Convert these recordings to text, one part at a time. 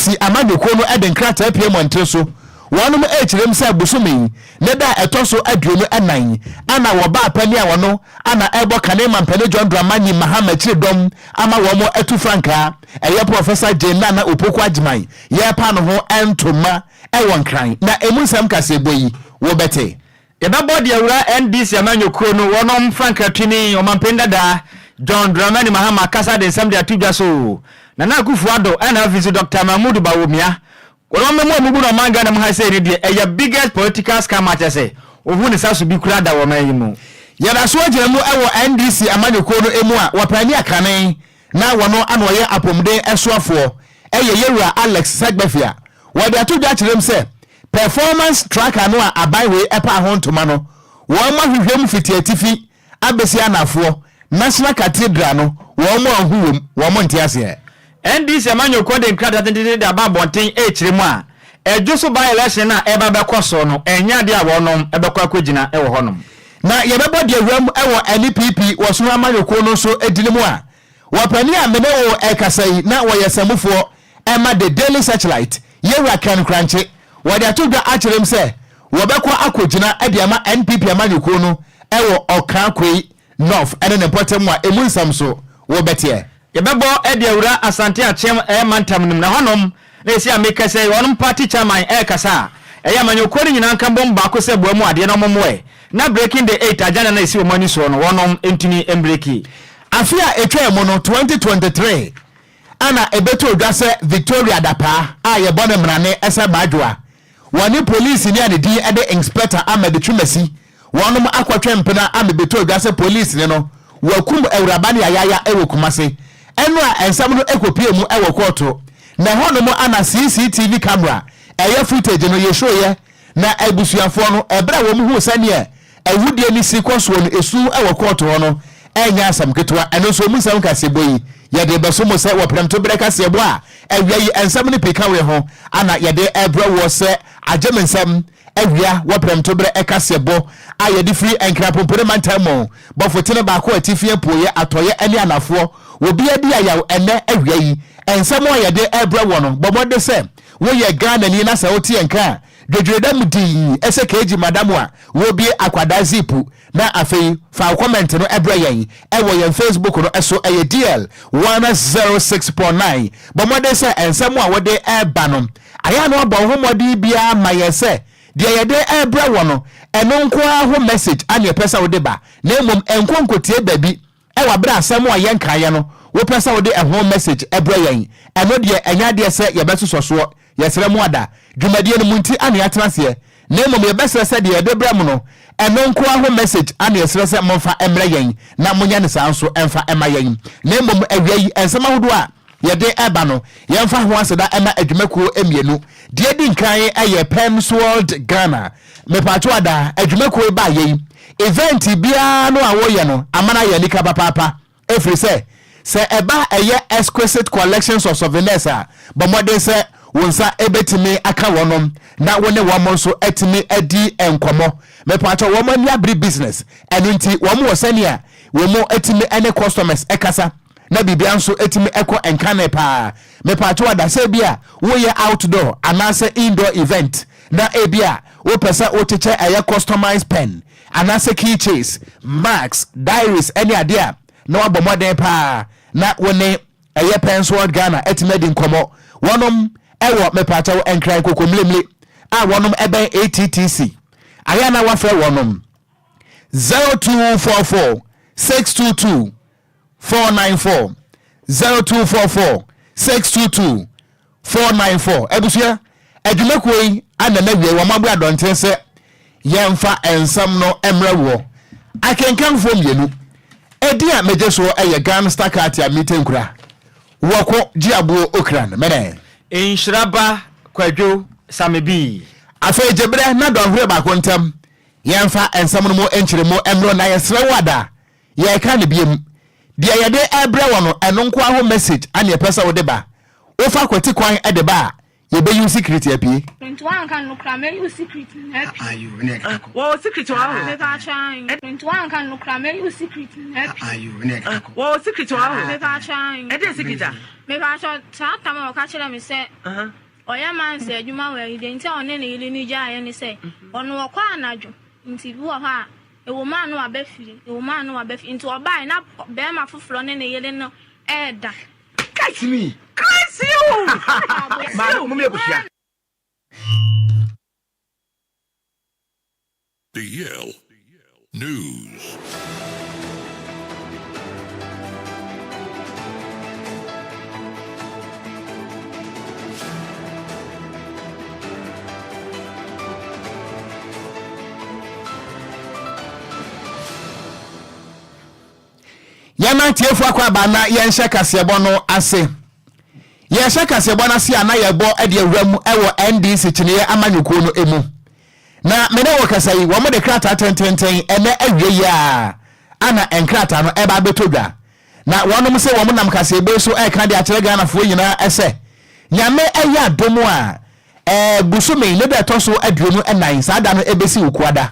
NDC amanyɔkuo no de nkrataa pue mmɔnten so. Wɔnom rekyerɛm sɛ bosome yi ne da a ɛtɔ so 24 ana wɔbaa panin a wɔno ana ɛrebɔ kane mampanin John Dramani Mahama akyiri dɔm ama wɔn atu frankaa ɛyɛ Professor Jane Nana Opoku Agyemang yɛrepa no ho ntoma wɔ Nkran na ɛmu nsɛm kaseɛbɔ yi wobɛte. Yɛbɛbɔ de awura NDC amanyɔkuo no wɔnom frankratuni ɔmanpanin dadaa John Dramani Mahama akasa de nsɛm de ato dwa so Nana Akufo Addo ɛna afei nso Doctor Mahmood Bawumia wɔnom mmamu a wɔbu no ɔman Ghana mu ha sei no deɛ ɛyɛ biggest political scam a kyerɛ sɛ wɔhu ne sa so bi koraa da wɔ ɔman yi mu. Yɛda so agyina mu wɔ NDC amanyɔkuo no mu a wɔpaani akane na wɔno ana ɔyɛ apɔmuden soafoɔ yɛ Yɛwura Alex Segbefia. Wɔde ato dwa akyerɛ mu sɛ performance tracker no a aban wei paa ho ntoma no, wɔn ahwehwɛ mu fiti atifi abɛsi anafoɔ, National Cathedral no wɔn anhu wom, wɔn nte aseɛ. NDC amanyɔkuo de nkrataa tententen de aba abɔnten rekyerɛ mu a, Ɛdwo so by-election no a ɛreba abɛkɔ so no, ɛnyɛ adeɛ a wɔnom bɛkɔ akɔgyina wɔ hɔnom. Na yɛbɛbɔ deɛ wuram wɔ NPP wɔ sono amanyɔkuo no nso dini mu a, wɔpanin a me ne wo rekasa yi na wɔyɛ samufoɔ ma The Daily Searchlight, Yɛwura Ken Korankye, wɔde ato dwa akyerɛ mu sɛ wɔbɛkɔ akɔgyina de ama NPP amanyɔkuo no wɔ Ɔkaa-Kwei North ne ne mpɔtam a emu nsɛm nso wobɛteɛ. Yɛbɛbɔ de awura Asante Akyem mantam no mu na hɔnom na ɛsi a mekasa yi wɔnom party chairman ɛrekasa a ɛyɛ amanyɔkuo no nyinaa nka mbom baako sɛ boa mu adeɛ na wɔn mmoɛ na breaking the eight agenda no a ɛsi wɔn ani soɔ no wɔnom ntumi mbreki. Afe a ɛtwaa mu no, 2023, ana ɛbɛtoo dwa sɛ Victoria Dapaah a yɛbɔ no mmarane sɛ Madwoa, wɔne polisini a ne din de Inspector Ahmed Twumasi wɔnom akɔtwe mpena ama ɛbɛtoo dwa sɛ polisini no wakum awuraba no yayaaya wɔ Kumase. Ɛno a nsɛm no kɔpuee mu wɔ kɔɔto na ɛhɔnom ana CCTV camera ɛyɛ footage no yɛhwɛeɛ Na abusuafoɔ no, ɛberɛ a wɔn huu sɛdeɛ awudie no si kɔ soɔ no, esu wɔ kɔɔto hɔ no nyɛ asɛm ketewa. Ɛno nso, emu nsɛm kaseɛbɔ yi, yɛde rebɛso mo sɛ wɔ prɛmtoberɛ kaseɛbɔ a awia yi nsɛm no pii ka wei ho ana yɛde rebrɛ woɔ sɛ agye me nsɛm awia wɔ prɛmtoberɛ kaseɛbɔ a yɛde firi Nkrapompone mantam mu, Bɔfotene baako atifi apueɛ, atɔeɛ ne anafoɔ. Obiara di ayaw ɛnnɛ awia yi nsɛm a yɛde rebrɛ woɔ no, bɔ mmɔden sɛ Woyɛ Ghanani na sɛ wote yɛn nka a, dwedwere da mu dinn sɛ KG madam a wɔrebue akwadaa zipu na afei fa wo comment no brɛ yɛn wɔ yɛn Facebook no so, ɛyɛ DL 106.9. Bɔ mmɔden sɛ nsɛm a wode reba no, ayɛ a na woabɔ wo ho mmɔden biara ma yɛn sɛ deɛ yɛde rebrɛ wɔ no, ɛno nko ara ho message a na yɛpɛ sɛ wode ba, na mmom nkɔ nkɔtie baabi Ɛwɔ bere a asɛm a yɛnkaeɛ no wopɛ sɛ wode ɛho message brɛ yɛn, ɛno deɛ ɛnyɛ adeɛ sɛ yɛbɛsosɔ soɔ, yɛsrɛ mo ada, dwumadie no mo nti ana yɛatena aseɛ, na mmom yɛbɛsrɛ sɛ deɛ yɛde brɛ mo no, ɛno nko ara ho message ana yɛsrɛ sɛ momfa mmrɛ yɛn, na monyɛ no saa nso mfa mma yɛn. Na mmom awia yi nsɛm ahodoɔ a yɛde reba no, yɛmfa ho aseda mma adwumakuo mmienu. Deɛ ɛdi nkan yɛ Pemsworld Ghana. Mepatwo ada, adwumakuo yi baeɛ yi, event biara no a wɔyɛ no, ama no ayɛ anika papaapa. Ɛfiri sɛ, sɛ ɛba ɛyɛ exquisite collections of souvenirs a, bɔ mmɔden sɛ wo nsa bɛtumi aka wɔnom na wo ne wɔn nso atumi adi nkɔmmɔ. Mepatwo wɔn ani abere business, ɛno nti wɔn wɔ sɛnea wɔn atumi ne customers kasa. Na biribia nso tumi kɔ nkane paa. Mepatwo ada sɛ ebia woyɛ outdoor anaasɛ indoor event na ebia wopɛ sɛ wokyekyɛ ɛyɛ customized pen anaasɛ key chains, mugs, diaries ɛne adeɛ a na wabɔ mmɔden paa na wo ne ɛyɛ Pens World Ghana atumi adi nkɔmmɔ. Wɔnom ɛwɔ mepatwo Nkran Kokomlemle a wɔnom ɛbɛn ATTC. Ayɛ a na wafrɛ wɔnom 0244 622 494 0244 622 494 Abusua adwumakuo yi ana na wiei wɔn aboa dɔnten sɛ yɛmfa nsɛm no mmrɛ woɔ. Akenkanfoɔ mmienu. Edin a megye soɔ yɛ Gan Stakati a mete nkura Wɔko Gyeaboɔ Okran mene. Nhyira ba Kwadwo Samebii. Afei gye berɛ na dɔnhwere baako ntam yɛmfa nsɛm no mu nkyeremu mmrɛ na yɛsrɛ wo ada Yɛreka no biom, deɛ yɛde rebrɛ wɔ no, ɛno nko ara ho message ana yɛpɛ sɛ wode ba. Wofa kwati kwan de ba a, Yɛbɛyi wo secret apue. Nti woanka no koraa mɛyi wo secret nyinaa apue. Ayo ɛne ɛkeka kɔ. Wɔwɔ secret wɔ hɔ. Mepa akyɛ ayi. Nti woanka no koraa mɛyi wo secret nyinaa apue. Ayo ɛne ɛkeka kɔ. Wɔwɔ secret wɔ hɔ. Mepa akyɛ ayi. Ɛdeɛ secret a? Mepa akyɛ saa tam a ɔka kyerɛ me sɛ ɔyɛ mansa adwuma wɔ ayi deɛ nti a ɔne ne yere no gyaeɛ ne sɛ ɔno ɔkɔ anadwo nti bi wɔ hɔ a ɛwɔ mu a na waba fie ɛwɔ mu a na waba fie nti ɔbaeɛ na bɛrima foforɔ ne ne yere no ɛɛda. Catch me. Christ you. Maame mo mi abusua. DL News. Yɛma atiefo akwaaba na yɛnhyɛ kaseɛbɔ no ase. Yɛhyɛ kaseɛbɔ no ase a na yɛbɔ de awura mu wɔ NDC kyeneɛ amanyɔkuo no mu. Na me ne wo kasa yi, wɔn de krataa tententen ɛnɛ awie yi a ana nkrataa no ɛba abɛtɔ dwa. Na wɔnom sɛ wɔn nam kaseɛbɔ yi so ɛreka de akyerɛ Ghanafoɔ nyinaa sɛ Nyame ɛyɛ adom a ɛɛ bosome ne da ɛtɔ so 24 saa da no ɛbɛsi Wukuada.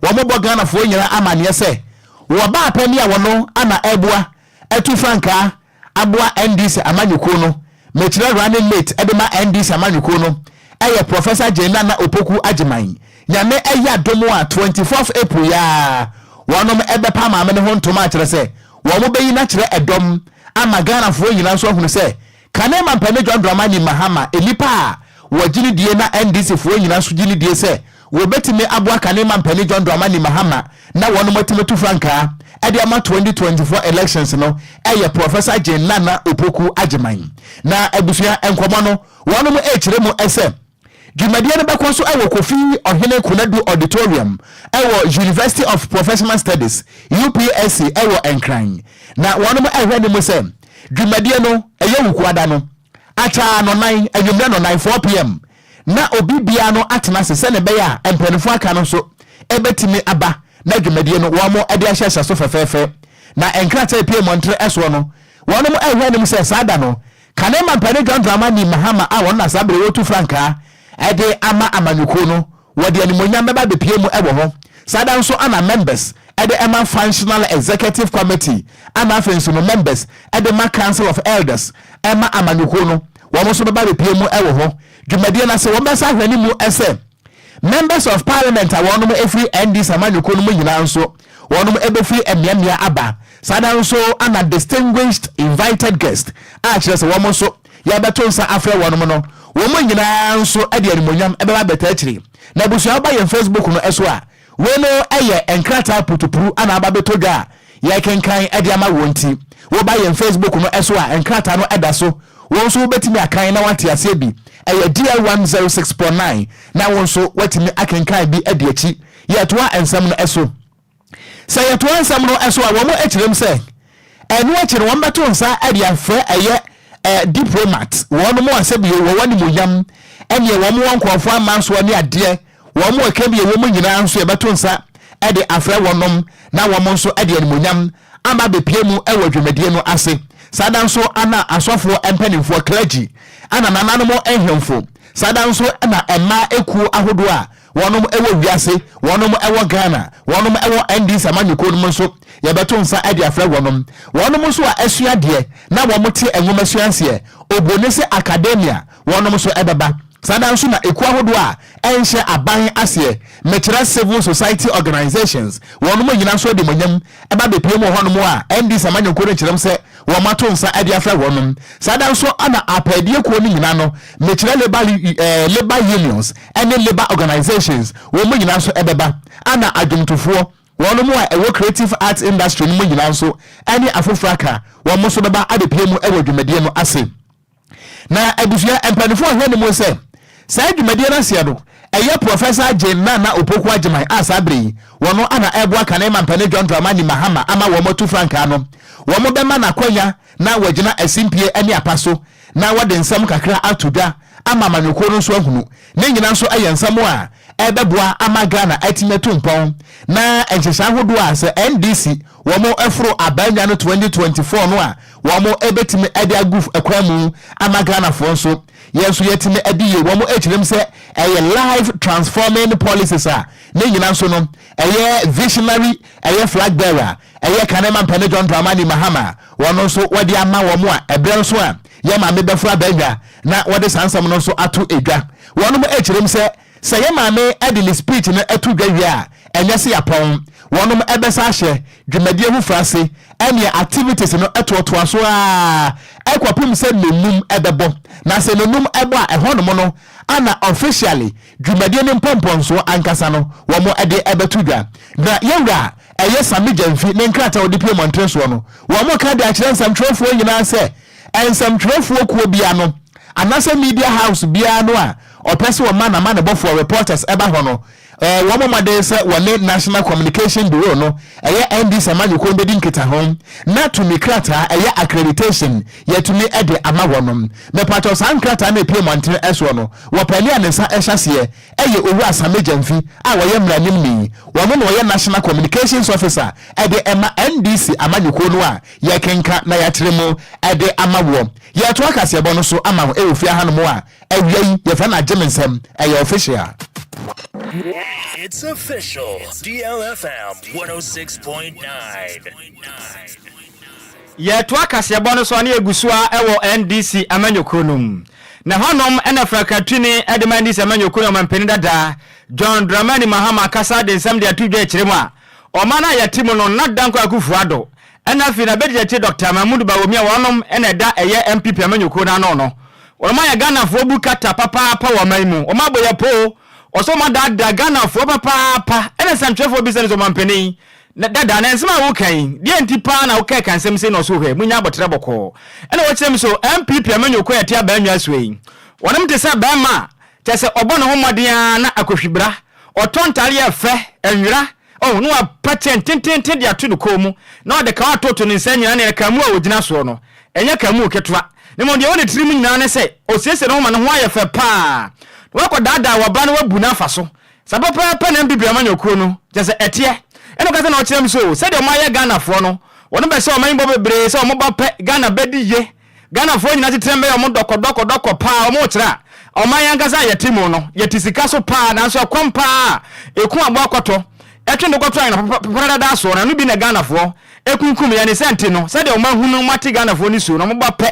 Wɔbɔ Ghanafoɔ nyinaa amaneɛ sɛ wɔbaa pɛ ne a wɔno ana ɛboa atu frankaa aboa NDC amanyɔkuo no, mekyerɛ running mate de ma NDC amanyɔkuo no yɛ Professor Jane Nana Opoku Agyemang. Nyame ɛyɛ adom a 24th April yi ara wɔnom ɛbɛpa maame no ho ntoma akyerɛ sɛ wɔn bɛyi no akyerɛ ɛdɔm ama Ghanafoɔ nyinaa nso ahunu sɛ Kane Mampanin John Dramani Mahama, nnipa a wɔgye no die na NDC foɔ nyinaa nso gye no die sɛ wɔbɛtumi aboa Kane Mampanin John Dramani Mahama na wɔnom atumi atu frankaa de ama 2024 elections no yɛ Professor Jane Nana Opoku Agyemang. Na abusua nkɔmmɔ no wɔnom rekyerɛ mu sɛ Dwumadie no bɛkɔ so wɔ Kofi Ɔhene Konadu Auditorium wɔ University of Professional Studies, UPSC, wɔ Nkran. Na wɔnom rehwɛ anim sɛ dwumadie no ɛyɛ Wukuada no akyɛ nɔnan, anwummerɛ nɔnan, 4 pm, na obi biara no atena ase sɛdeɛ ɛbɛyɛ a mpanimfoɔ aka no nso bɛtumi aba na dwumadie no wɔn de ahyɛhyɛ so fɛfɛɛfɛ. Na nkrataa a ɛpue mmɔntere soɔ no, wɔnom rehwɛ anim sɛ saa da no Kane Mampanin John Dramani Mahama a ɔno na saa bere yi ɔretu frankaa de ama amanyɔkuo no, wɔde animuonyam bɛba abɛpue mu wɔ hɔ. Saa da nso na members de ma Functional Executive Committee ɛna afei nso no members de ma Council of Elders ma amanyɔkuo no, wɔn nso bɛba abɛpue mu wɔ hɔ. Dwumadie no ase wɔbɛsa ahwɛ ne mu sɛ Members of Parliament a wɔnom firi NDC amanyɔkuo no mu nyinaa nso wɔnom bɛfiri mmeammea aba. Saa da nso na distinguished invited guest a kyerɛ sɛ wɔn nso yɛbɛto nsa afrɛ wɔnom no, wɔn nyinaa nso de animuonyam bɛba abɛtaa akyiri. Na abusua woba yɛn Facebook no so a, wei no yɛ nkrataa putupuru na aba abɛtɔ dwa a yɛrekenkan de ama woɔ nti, woba yɛn Facebook no so a nkrataa no da so, wo nso wobɛtumi akan na woate aseɛ bi. Ɛyɛ DL 106.9 na wo nso woatumi akenkan bi adi akyi. Yɛtoa nsɛm no so. Sɛ yɛtoa nsɛm no so a, wɔn kyerɛm sɛ ɛno akyi no wɔbɛto nsa de afrɛ ɛyɛ eh, diplomat, wɔn a sɛbio wɔwɔ animuonyam, ɛneɛ wɔn wɔ nkurɔfoɔ amansoɔ ne adeɛ, wɔn a ɛka bi ɛwɔ mu nyinaa nso yɛbɛto nsa de afrɛ wɔnom na wɔn nso de animuonyam ama abɛpue mu wɔ dwumadie no ase. Saa da nso na asɔfoɔ mpanimfoɔ, clergy, ɛna nananom nhemfo, saa da nso na mmaa ekuo ahodoɔ a wɔnom wɔ wiase, wɔnom wɔ Ghana, wɔnom wɔ NDC amanyɔkuo no mu nso yɛbɛto nsa de afrɛ wɔnom. Wɔnom nso a asua adeɛ na wɔn te nwoma sua aseɛ, obroni sɛ academia, wɔnom nso bɛba. Saa da nso na ekuo ahodoɔ a ɛnhyɛ aban aseɛ, mekyerɛ civil society organisations, wɔnom nyina nso animuonyam ba bɛpue mu wɔ hɔnom a NDC amanyɔkuo no nkyerɛm sɛ wɔn ato nsa de afrɛ wɔnom. Saa da nso na apaadie kuo no nyina no, mekyerɛ labour, eh, labour unions ne labour organisations, wɔn nyina nso bɛba, ana adwomtofoɔ, wɔnom a ɛwɔ creative arts industry no mu nyina nso ne afoforɔ aka, wɔn nso bɛba abɛpue mu wɔ dwumadie no ase. Na abusua mpaninfoɔ hwɛ no mu sɛ saa dwumadie no aseɛ no ɛyɛ Professor Jane Nana Opoku Agyemang a saa berɛ yi wɔno ana ɛreboa kane mampanin John Dramani Mahama ama wɔn atu frankaa no wɔn bɛma no akwanya na wagyina asimpie ne apa so na wɔde nsɛm kakra ato dwa ama amanyɔkuo no nso ahunu. Ne nyina nso yɛ nsɛm a ɛbɛboa ama Ghana atumi atu mpɔn na nhyehyɛe ahodoɔ a sɛ NDC wɔn foro abannwa no 2024 no a wɔn bɛtumi de agu kwan mu ama Ghanafoɔ nso. yɛn nso yɛtumi adi yie. Wɔn kyerɛ mu sɛ ɛyɛ life transforming policies a ne nyina nso no ɛyɛ visionary, ɛyɛ flag bearer, ɛyɛ kane mampanin John Dramani Mahama, wɔn nso wɔde ama wɔn a ɛberɛ nso a yɛ maame bɛforo abɛnwa na wɔde saa nsɛm no nso ato edwa. Wɔn kyerɛ mu sɛ yɛ maame de ne speech no ato dwa wie a, ɛnyɛ sɛ yɛapɔn. Wɔnom ɛbɛsa ahyɛ dwumadie foforɔ ase, ɛneɛ activities no ɛtoatoa so a ɛkɔpem sɛ nenum ɛbɛbɔ. Na sɛ nenum ɛbɔ a, ɛhɔnom no ana officially dwumadie no mpɔmpɔnsoɔ ankasa no wɔn ɛde ɛbɛto dwa. Na yɛwura ɛyɛ Sammy Gyamfi ne nkrataa a wɔde pie mmɔnten soɔ no, wɔn ka de akyerɛ nsɛmtwerɛfoɔ nyinaa sɛ nsɛmtwerɛfoɔ kuo bia no anaasɛ media house biara no a ɔpɛ sɛ wɔma n'amanebɔfoɔ, reporters, ɛba hɔ no, wɔn mmɔden sɛ wɔne National Communication Bureau no, ɛyɛ NDC amanyɔkuo no, bɛdi nkitaho na tumi krataa, ɛyɛ accreditation, yɛtumi ɛde ama wɔn. Mepatɔ saa nkrataa no epie mmɔnten ɛsoɔ no, wɔpɛni a ne nsa ɛhyɛ aseɛ ɛyɛ Owura Sammy Gyamfi a wɔyɛ mmeranimni. Wɔn na wɔyɛ National Communications Officer ɛde ɛma NDC amanyɔkuo no a yɛkenka na yɛakyerɛ mu ɛde ama wɔ. Yɛto akaseɛbɔ no so ama wo ɛwɔ fie hanom a awia yi yɛfrɛ no Agye Me Nsɛm, ɛyɛ official. It's official. DLFM 106.9. Yɛtoa kaseɛbɔ no so ne yɛgu so a ɛwɔ NDC amanyɔkuo no mu, na hɔnom ɛna frakatuni ɛde ma NDC amanyɔkuo no, ɔmampanin dadaa John Dramani Mahama kasa de nsɛm de ato dwa akyerɛ mu a ɔman a yɛte mu no, Nana Dankwa Akufo Addo ɛna afei na bɛdi akyi Dr Mahmudu Bawumia, wɔnom ɛna ɛda ɛyɛ NPP amanyɔkuo no ano no, wɔn ayɛ Ghanafoɔ bu kata papaapa wɔ ɔman mu. Wɔn abɔ yɛ po ɔsɛ wɔn adaadaa Ghanafoɔ papaapa. Ɛna nsɛmtwerɛfoɔ bi sɛ no sɛ, ɔmampanin na dada na nsɛm a woka yi deɛ nti paa na woka ka nsɛm sei? Na ɔso hwɛ, munya abɔtrɛ bɔkɔɔ. Ɛna wɔkyerɛ m so NPP amanyɔkuo a yɛte abannwa so yi, wɔnom te sɛ bɛrima a kyɛ sɛ ɔbɔ ne ho mmɔden a na akɔhwibra ɔtɔ ntare yɛ fɛ nwera oh, na wapa kyɛn tententen de ato ne kɔn mu na ɔde kawa atoto ne nsa nyinaa ne kamu a ogyina soɔ no ɛnyɛ kamu ketewa, na mmom deɛ ɛwɔ ne tirim nyinaa ne sɛ ɔsiesie ne ho ma ne ho ayɛ fɛ paa na wakɔ daadaa wɔba na wabu n'afa so. Saa pɛpɛɛpɛ na NPP amanyɔkuo no kyɛ sɛ ɛteɛ. Ɛna ɔka sɛ na ɔkyerɛ m so sɛdeɛ ɔmo ayɛ Ghanafoɔ no, wɔn bɛhyɛ ɔman yi bɔ bebree sɛ ɔmo ba pɛ, Ghana bɛdi yie, Ghanafoɔ nyinaa tetena bɛyɛ ɔmo dɔkɔdɔkɔdɔkɔ paa. Ɔmo kyerɛ a ɔman yɛn ankasa a yɛte mu no, yɛte sika so paa, nanso ɛkɔm paa a ɛku aboa kɔtɔ ɛtwe no kɔtɔ ayɛ no papadada soɔ na no bi na Ghanafoɔ ekunkum yɛn. Ne sɛ nti no, sɛdeɛ ɔmo ahunu ɔmo ate Ghanafoɔ ne suo no, ɔmo ba pɛ,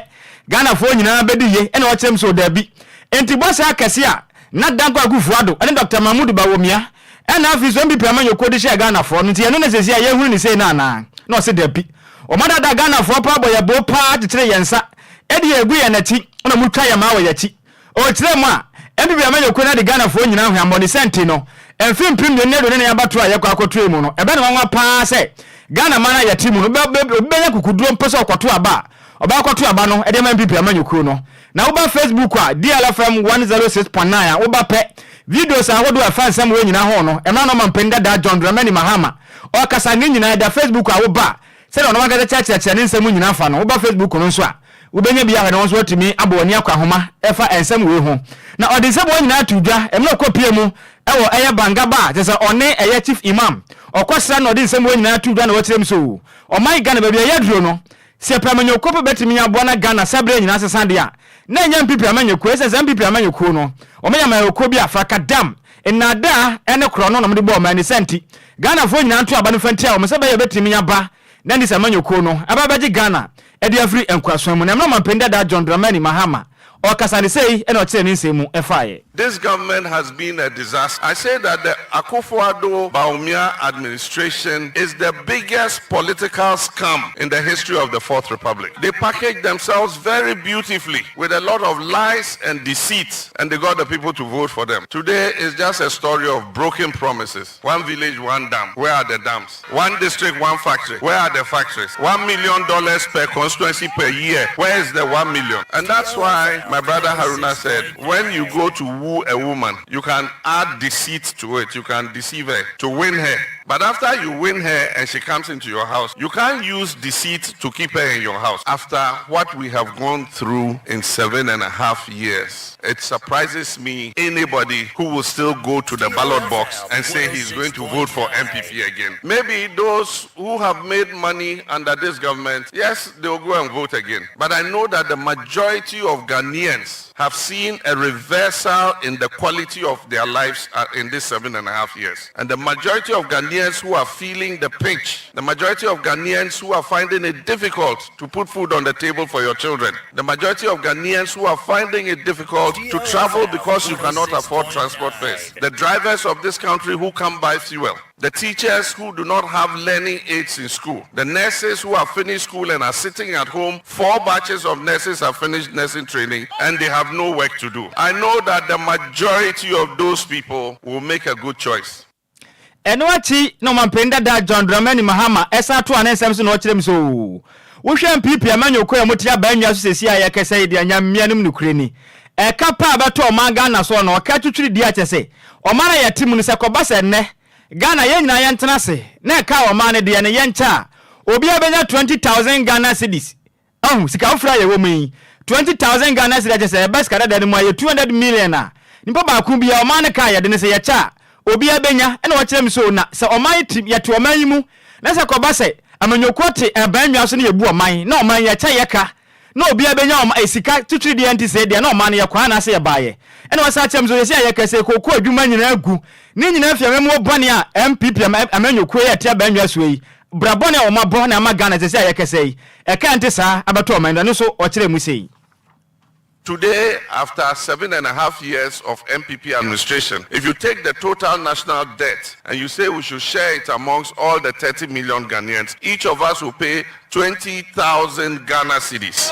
Ghanafoɔ nyinaa bɛdi yie. Ɛna ɔkyerɛ m so daabi, nti bɔhyɛ akɛse a na Dankwa Akufo Addo ɛne Dr Mahmudu Bawumia ɛna afei so NPP amanyɔkuo de hyɛɛ Ghanafoɔ no, nti ɛno na sɛsi a yɛhunu ne sei no anaa? Na ɔse dabi, ɔma dada Ghanafoɔ paa bɔ yɛbo paa kyekyere yɛn nsa ɛde yɛn gu yɛn akyi na ɔmo twa yɛn maa wɔ yɛn akyi. Ɔkyerɛ mu a NPP amanyɔkuo no ade Ghanafoɔ nyinaa hwammɔ. Ne sɛ nti no, mfe 2024 abatoɔ a yɛkɔ akɔtoe mu no, ɛbɛ ne nwanwa paa sɛ Ghana man a yɛte mu no, obi bɛnya kukuduro mpo sɛ ɔkɔto aba a ɔbɛakɔto aba no ɛde ama NPP amanyɔkuo no. Na woba Facebook a, DLFM 106.9 a, woba pɛ, videos ahodoɔ a ɛfa nsɛm wɔ nyinaa ho no, ɛmra no ɔmampanin dadaa John Dramani Mahama ɔkasa ne nyinaa ɛda Facebook a woba a, sɛdeɛ ɔno ankasa kyerɛkyerɛkyerɛ ne nsɛm nyinaa fa no, woba Facebook no nso a, wobɛnya bi ahwɛ na wɔn nso watumi abɔ w'ani akɔ ahoma ɛfa nsɛm wei ho. Na ɔde nsɛm wɔn nyinaa to dwa ɛmuna ɔkɔ pie mu ɛwɔ ɛyɛ Bangaba a kyerɛ sɛ ɔne ɛyɛ Chief Imam ɔkɔsra na ɔde nsɛm wɔn nyinaa to dwa na wɔkyerɛ mu so ɔman Ghana baabi a ɛyɛ duro no, sɛ pɛ amanyɔkuo pɛ bɛtumi aboa na Ghana sɛ berɛ nyinaa sesa deɛ a, na ɛnyɛ NPP amanyɔkuo. Ɛsɛ sɛ NPP amanyɔkuo no, wɔyɛ amanyɔkuo bi a frakadam, nnaadaa ne korɔ no na wɔde bɔ ɔman ani. Sɛ nti Ghanafoɔ nyinaa nto aba no fa ntia wɔn sɛ bɛyɛ bɛtumi aba na NDC amanyɔkuo no ɛba bɛgye Ghana de afiri nkoasom mu. Na ɛmena ɔmampanin dada John Dramani Mahama ɔkasa ne sei ɛna ɔkyerɛ ne nsɛm mu ɛfaeɛ. This government has been a disaster. I say that the Akufo-Addo Bawumia administration is the biggest political scam in the history of the Fourth Republic. They packaged themselves very beautifully with a lot of lies and deceit, and they got the people to vote for them. Today is just a story of broken promises. One village, one dam. Where are the dams? One district, one factory. Where are the factories? $1 million per constituency per year. Where is the 1 million? And that's why my brother Haruna said, when you go to woo a woman, you can add deceit to it. You can deceive her to win her. But after you win her and she comes into your house, you can't use deceit to keep her in your house. After what we have gone through in 7.5 years, it surprises me anybody who will still go to the ballot box and say he's going to vote for NPP again. Maybe those who have made money under this government, yes, they'll go and vote again. But I know that the majority of Ghanaians have seen a reversal in the quality of their lives in this 7.5 years. And the majority of Ghanaians who are feeling the pinch, the majority of Ghanaians who are finding it difficult to put food on the table for your children, the majority of Ghanaians who are finding it difficult to travel because you cannot afford transport fares, the drivers of this country who can't buy fuel, the teachers who do not have learning aids in school, the nurses who have finished school and are sitting at home, 4 batches of nurses have finished nursing training and they have no work to do. I know that the majority of those people will make a good choice. Ɛno akyi na Ɔmanpanin dada John Dramani Mahama san toaa ne nsɛm so na ɔkyerɛ mu sɛ oo, wohwɛ NPP amanyɔkuo a wɔte abannwa so seesei a yɛkasa yi deɛ Nyame anim nokorɛ ni, ɛka pa a ɛbɛtɔ ɔman Ghana soɔ no ɔka twitwiri di a kyerɛ sɛ ɔman a yɛte mu no sɛ kɔba sɛ nnɛ Ghana yɛn nyinaa yɛntena ase na ɛka a ɔman no deɛ no yɛnkyɛ a obiara bɛnya 20,000 Ghana cedis. Ahu, sika foforɔ a yɛwɔ mu yi, 20,000 Ghana cedi a kyerɛ sɛ ɛba sika dada no mu a ɛyɛ 200 million a nipa baako biara ɔman no ka a yɛde no sɛ yɛkyɛ a obiara bɛnya. Ɛna wɔkyerɛ me sɛ o na sɛ ɔman yi te, yɛte ɔman yi mu na sɛ kɔba sɛ amanyɔkuo te aban nnwa so na yɛbu ɔman na ɔman yi yɛkyɛ yɛka na obiara bɛnya ɔma eh, sika titiri deɛ nti sɛ deɛ na ɔman no yɛkɔ anaasɛ yɛbaeɛ. Ɛna wɔsan kyerɛ me sɛ yɛsi a yɛkɛ sɛ kooko adwuma nyinaa gu ne nyinaa fi amammuo bɔne a NPP amanyɔkuo yi a ɛte abannwa soɔ yi bra bɔne a wɔn abɔ na ama Ghana sɛsɛ a yɛkɛsɛ yi ɛka nte saa abɛtɔ ɔman no ɛno nso ɔkyerɛ mu sei. Today, after 7.5 years of NPP administration, if you take the total national debt and you say we should share it amongst all the 30 million Ghanaians, each of us will pay 20,000 Ghana cedis.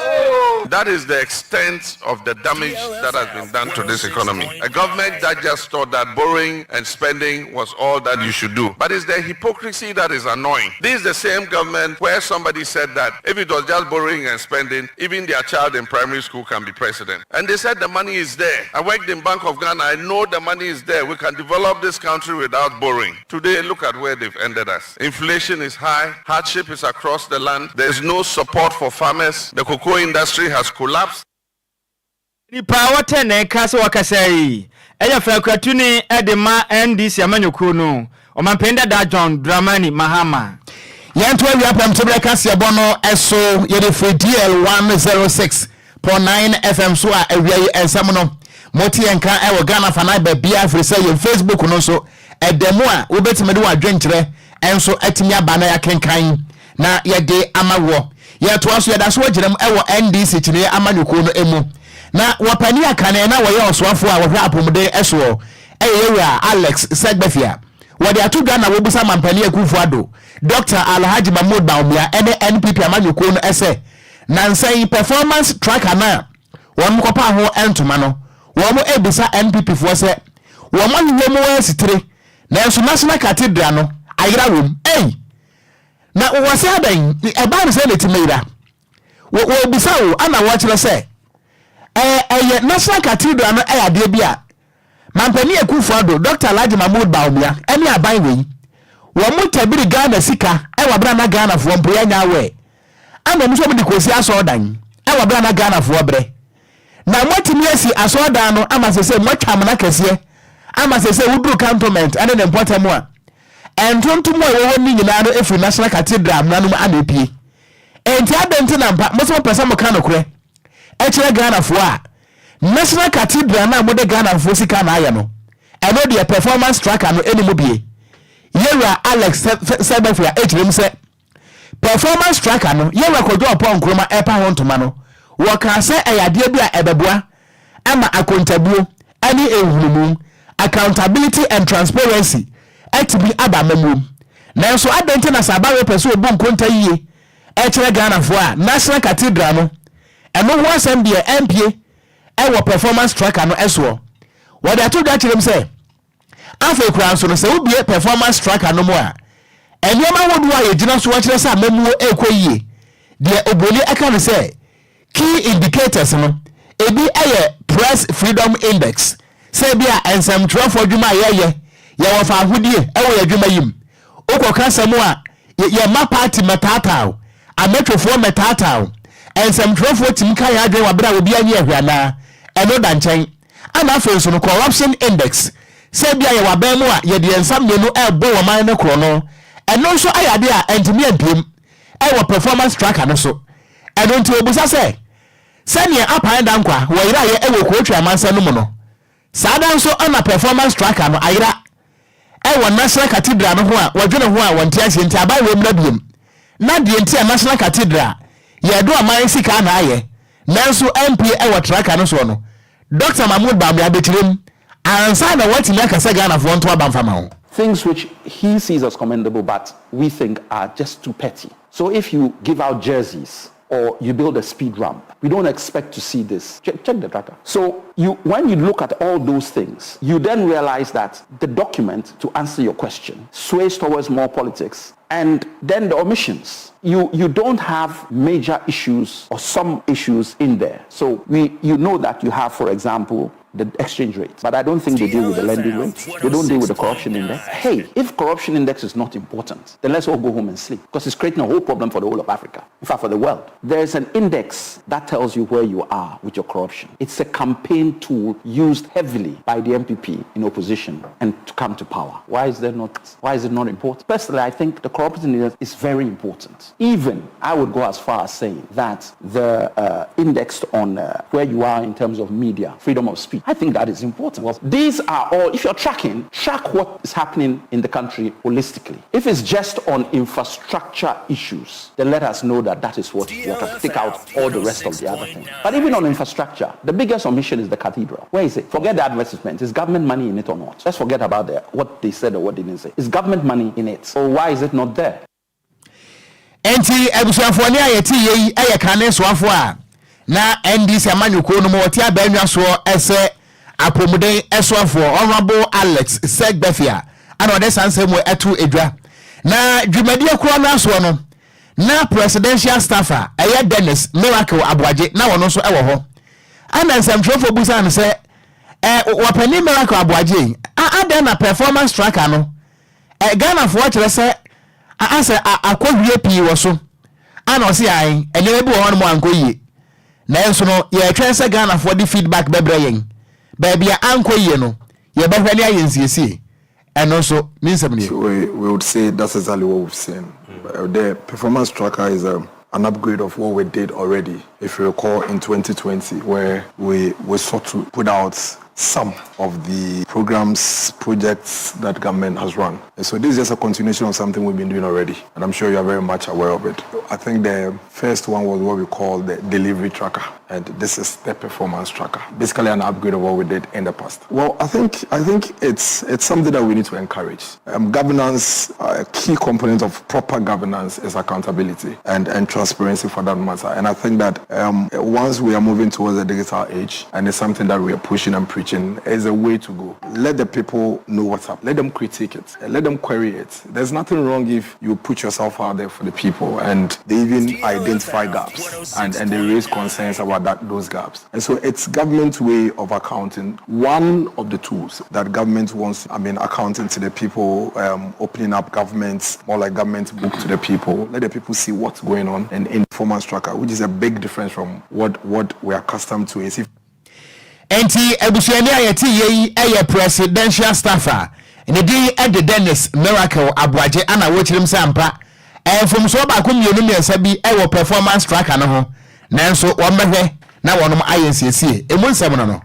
That is the extent of the damage that has been done to this economy. A government that just thought that borrowing and spending was all that you should do. But it's the hypocrisy that is annoying. This is the same government where somebody said that if it was just borrowing and spending, even their child in primary school can be president. And they said the money is there. I worked in Bank of Ghana. I know the money is there. We can develop this country without borrowing. Today, look at where they've ended us. Inflation is high. Hardship is across the land. There's no support for farmers. The cocoa industry has collapsed. Nipa a wɔte ne nka sɛ ɔkasa yi yɛ fakuatuni de ma NDC amanyɔkuo no, Ɔmanpanin dada John Dramani Mahama. Yɛnto awia prɛmtoberɛ kaseɛbɔ no so. Yɛde firi DL 106.9 FM so a awia yi nsɛm no mote yɛn nka wɔ Ghana fanan baabiara firi sɛ yɛn Facebook no nso ɛda mu a wobɛtumi de w'adwenkyerɛ nso atumi aba na yɛakenkan na yɛde ama woɔ. Yɛtoa so yɛda so agyina mu wɔ NDC kyiniiɛ amanyɔkuo no mu na wɔpani akane na wɔyɛ ɔsoafoɔ a wɔhwɛ apɔmuden soɔ ɛyɛ yɛwura Alex Segbefia. Wɔde ato dwa na wɔbusa Mampanin Akuffo Addo, Dɔkta Alhaji Mahmood Bawumia ne NPP amanyɔkuo no sɛ nansa yi performance tracker no a wɔn kɔpaa ho ntoma no wɔn rebisa NPP foɔ sɛ wɔn ahwehwɛ mu asitire nanso National Cathedral no ayera wom. Ei! Na wɔsɛ adɛn? Ɛbaa no sɛ na ɛtumi yera. Wɔrebisa o, ana wɔkyerɛ sɛ ɛyɛ National Cathedral no yɛ adeɛ bi a Mampanin Akuffo Addo, Dɔkta Alhaji Mahmood Bawumia ne aban wei, wɔn tabiri Ghana sika wɔ abere a na Ghanafoɔ mpo yɛnyɛ aware, ama wɔn nso wɔn de kɔsi asɔɔdan wɔ abere a na Ghanafoɔ brɛ. Na moatumi asi asɔɔdan no ama sese moatwa amena kɛseɛ ama sese woduru cantonment ne ne mpɔtam a, ntontom a ɛwɔ hɔ no nyinaa no firi National Cathedral amena no mu ana epie. Enti adɛn nti na mpa mo sɛ mopɛ sɛ moka nokorɛ kyerɛ Ghanafoɔ a, National Cathedral no a mode Ghanafoɔ sika na ayɛ no, ɛno deɛ performance tracker no ɛni mu bie. Yɛwura Alex Segbefia kyerɛ mu sɛ, Performance tracker no, Yɛwura Kojo Oppong Nkrumah ɛrepa ho ntoma no, wɔkaa sɛ ɛyɛ adeɛ bi a ɛbɛboa ama akontabuo ne nhunumu, accountability and transparency, atumi aba amammuom. Nanso adɛn nti na sɛ abayewa pɛ sɛ ɔbu nkonta yie kyerɛ Ghanafoɔ a, National Cathedral no, ɛno ho asɛm deɛ ɛmpue wɔ performance tracker no soɔ? Wɔde ato dwa kyerɛ mu sɛ, Afei koraa nso no, sɛ wobue performance tracker no mu a, nneɛma ahodoɔ a yɛgyina so kyerɛ sɛ amammuo rekɔ yie, deɛ oburoni ka no sɛ key indicators no, ebi yɛ Press Freedom Index, sɛ ebi a nsɛmtwerɛfoɔ adwuma a yɛyɛ, yɛwɔ fawohodie wɔ yɛn adwuma yi mu. Wokɔka asɛm a, yɛmma party mmɛtaataa wo, amatwofoɔ mmɛtaataa wo. Nsɛmtwerɛfoɔ tumi ka yɛn adwene wɔ berɛ a obiara nni ahwɛ anaa? Ɛno da nkyɛn. Ɛna afei nso no, corruption index, sɛ ebia yɛwɔ aban mu a yɛde yɛn nsa mmienu rebɔ ɔman no korɔno, ɛno nso ayɛ adeɛ a ɛntumi ampiem wɔ performance tracker no so. Ɛno nti wɔbisa sɛ, sɛdeɛ Apan Dankwa wɔyeraeɛ wɔ Kootwi amansan no mu no, Saa da nso na performance tracker no ayera wɔ National Cathedral no ho a wɔdwene ho a wɔnte aseɛ nti aban wei mmra biom. Na deɛ nti a National Cathedral yɛɛdo aman sika na ayɛ nanso ampue wɔ tracker no soɔ no Doctor Mahmood Bawumia bɛkyerɛ mu ansa na wɔatumi aka sɛ Ghanafoɔ nto aba mfa ma wo. Things which he sees as commendable but we think are just too petty. So if you give out jerseys or you build a speed ramp, we don't expect to see this. Check, check the tracker. So you, when you look at all those things, you then realize that the document, to answer your question, sways towards more politics. And then the omissions. You, you don't have major issues or some issues in there. So we, you know that you have, for example, the exchange rate. But I don't think they deal with the lending rate. They don't deal with the corruption index. Hey, if corruption index is not important, then let's all go home and sleep because it's creating a whole problem for the whole of Africa, in fact, for the world. There's an index that tells you where you are with your corruption. It's a campaign tool used heavily by the MPP in opposition and to come to power. Why is there not? Why is it not important? Personally, I think the corruption index is very important. Even I would go as far as saying that the index on where you are in terms of media, freedom of speech, I think that is important. Well, these are all, if you're tracking, track what is happening in the country holistically. If it's just on infrastructure issues, then let us know that that is what we have to take out all the rest of the other things. But even on infrastructure, the biggest omission is the cathedral. Where is it? Forget the advertisement. Is government money in it or not? Let's forget about the, what they said or what they didn't say. Is government money in it? Or why is it not there? Enti abusuafoɔ nne a yɛte yɛ yi yɛ kane soafoɔ a na NDC amanyɔkuo no mu ɔte abannwa soɔ sɛ apɔmuden soafoɔ Honourable Alex Segbefia ana ɔde saa nsɛm mu ɛto edwa. Na dwumadie korɔ no asoɔ no na presidential staff a ɛyɛ Dennis Miracle Aboagye na wɔn nso ɛwɔ hɔ. Ɛna nsɛmtwerɛfoɔ busaa no sɛ ɛ wɔpanin Miracle Aboagye adɛn na performance tracker no ɛ Ghanafoɔ kyerɛ sɛ Asɛ akɔhwie pii wɔ so a na ɔse ae nneɛma bi wɔ hɔnom a ankɔ yie nanso no yɛretwɛn sɛ Ghanafoɔ de feedback bɛbrɛ yɛn baabi a ankɔ yie no yɛbɛhwɛ ne ayɛ nsiesie ɛno nso ne nsɛm nie. So we, we would say that's exactly what we've seen. The performance tracker is a, an upgrade of what we did already. If you recall in 2020, where we, we sought to put out some of the programs, projects that government has run. And so this is just a continuation of something we've been doing already, and I'm sure you are very much aware of it. I think the first one was what we call the delivery tracker, and this is the performance tracker. Basically an upgrade of what we did in the past. Well, I think I think it's it's something that we need to encourage. Governance, a key component of proper governance is accountability and, and transparency for that matter. And I think that once we are moving towards the digital age, and it's something that we are pushing and preaching, is a way to go. Let the people know what's up. Let them critique it. Let them query it. There's nothing wrong if you put yourself out there for the people and they even identify gaps and, and they raise concerns about that, those gaps. And so it's government's way of accounting. One of the tools that government wants, I mean, accounting to the people, opening up governments, more like government book to the people. Let the people see what's going on and in performance tracker, which is a big difference from what, what we are accustomed to. Is if Enti abusuani a yɛte yɛ yi yɛ presidential staff a ne din de Dennis Miracle Aboagye ana wɔkyerɛm sɛ ampa mfomsoɔ baako mmienu mmiɛnsa bi wɔ performance tracker no ho nanso wɔmmɛhwɛ na wɔnom ayɛ nsiesie emu nsɛm no no.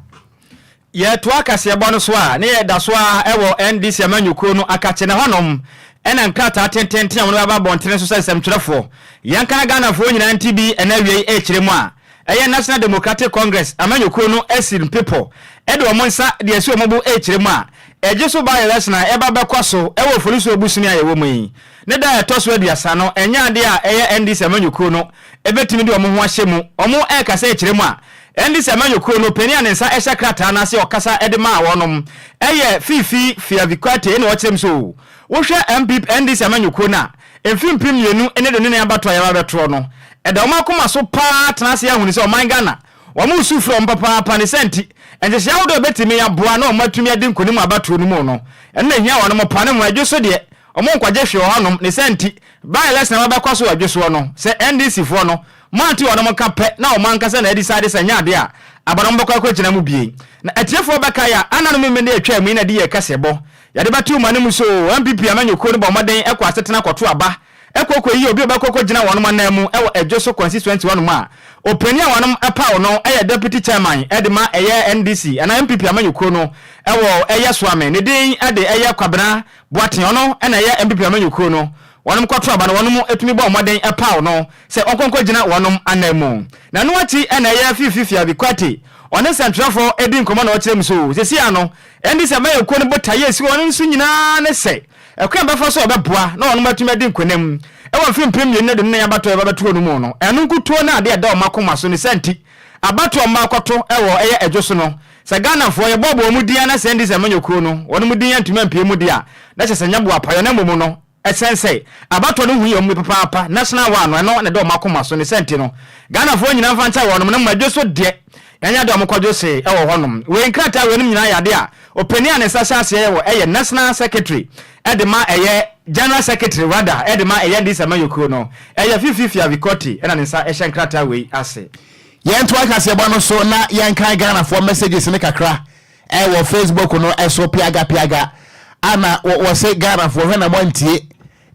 Yɛtoa kaseɛbɔ no so a, ne yɛda so ara wɔ NDC amanyɔkuo no akakye na hɔnom ɛna nkrataa tententen a wɔde bɛba abɔntene so sɛ nsɛmtwerɛfoɔ yɛnka na Ghanafoɔ nyinaa nte bi ɛna awiei ɛrekyerɛ mu a ɛyɛ National Democratic Congress amanyɔkuo no asi mpepɔ de wɔn nsa de asi wɔn bo rekyerɛ mu a ɛgye so by election a ɛba bɛkɔ so wɔ Oforisuo bosome a yɛwɔ mu yi ne da a ɛtɔ so 30 no ɛnyɛ adeɛ a ɛyɛ NDC amanyɔkuo no bɛtumi de wɔn ho ahyɛ mu. Wɔn rekasa rekyerɛ mu a NDC amanyɔkuo no panin a ne nsa hyɛ krataa no ase a ɔkasa de maa wɔnom yɛ Fiifi Fiavi-Kwetey na ɔkyerɛ mu sɛ wohwɛ NPP NDC amanyɔkuo no a mfe 2024 abatoɔ a yɛba bɛtoɔ no ɛda wɔn akoma so paa tena ase ahunu sɛ ɔman Ghana wɔn resu frɛ wɔn papaapa ne saa nti nhyehyɛe ahodoɔ a ɛbɛtumi aboa na wɔn atumi adi nkonim wɔ abatoɔ no mu no ɛno na ɛhia wɔnom pa ne ho adwo so deɛ. Wɔn nkwagye hwee wɔ hɔnom, ne saa nti, by election a wɔbɛkɔ so wɔ Adwesoɔ no, sɛ NDC foɔ no, moante wɔnom nka pɛ na wɔn ankasa na adecide sɛ ɛnyɛ adeɛ a aba no wɔbɛkɔ akɔgyina mu bie. Na atiefoɔ bɛkae a, ana no Memene a ɛtwaa mu yi na ɛde yɛɛ kaseɛbɔ. Yɛde bɛtoo mo anim so, NPP amanyɔkuo no bɔ mmɔden kɔ asetena kɔto aba kɔ kɔyi obi a ɔbɛkɔ kɔgyina wɔnom anan mu wɔ Adwoso constituency hɔnom a, ɔpanin a wɔnom paw no yɛ Deputy Chairman de ma ɛyɛ NDC anaa NPP amanyɔkuo no wɔ ɛyɛ Soame, ne din de ɛyɛ Kwabena Boateng, ɔno na ɛyɛ NPP amanyɔkuo no wɔnom kɔto aba no wɔnom tumi bɔɔ mmɔden paw no sɛ ɔnkɔ nkɔgyina wɔnom anan mu. Na ɛno akyi na ɛyɛ Fifi Fiavi Kwate ɔne nsɛntwerɛfoɔ di nkɔmmɔ na ɔkyerɛ mu so seesei ano NDC amanyɔkuo no botaeɛ a ɛsi hɔ no nso nyinaa ne sɛ ɛkwan a ɛbɛfa so a wɔbɛboa na wɔnom atumi adi nkonim wɔ mfe 2024 abatoɔ a ɛba bɛto hɔ no mu no, ɛno nkutoo ne adeɛ a ɛda wɔn akoma so. Ne saa nti, abatoɔ a wɔakɔto wɔ ɛyɛ Adwo so no, sɛ Ghanafoɔ yɛbɔɔbɔ wɔn din anaasɛ NDC amanyɔkuo no wɔnom din antumi ampue mu deɛ a, na kyerɛ sɛ ɛnyɛ boapayɔ na mmom no, Ɛsɛn sɛ abatoɔ no ho hia wɔn papaapa, national one no, ɛno na ɛda wɔn akoma so, ne saa nti no, Ghanafoɔ nyinaa mfa nkyɛ wɔnom, na mmom adwo so deɛ, ɛnyɛ adeɛ a wɔkɔdwo see wɔ hɔnom. Wei nkrataa weinom nyinaa yɛ adeɛ a ɔpanin a ne nsa hyɛ aseɛ wɔ ɛyɛ National Secretary de ma ɛyɛ General Secretary rather de ma ɛyɛ NDC amanyɔkuo no, ɛyɛ Fifi Fiavi Kortey na ne nsa hyɛ nkrataa wei ase. Yɛntoa kaseɛbɔ no so na yɛnkan Ghanafoɔ messages no kakra. Ɛwɔ Facebook no ɛso piaga piaga ana wɔse Ghana foɔ hwɛ na moantie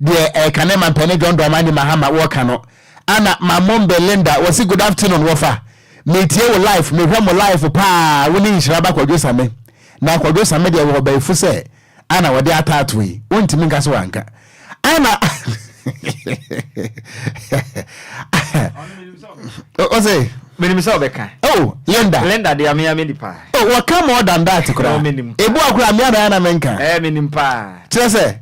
deɛ ɛkane mampɛne John Dramani Mahama wɔka no ana Mamombe Linda wɔse good afternoon wɔfa metie wo life mehwɛ mo life paa wo ne nhyira ba Kwadwo Same na Kwadwo Same deɛ wɔ ɔbɛɛfo sɛ ana wɔde ataato yi wontumi nka sɛ wanka ana ɔsɛ menim sɛ ɔbɛka oh Linda Linda deɛ amea me nipa oh wɔka more than that koraa ebu akora amea na na menka eh menim paa kyerɛ sɛ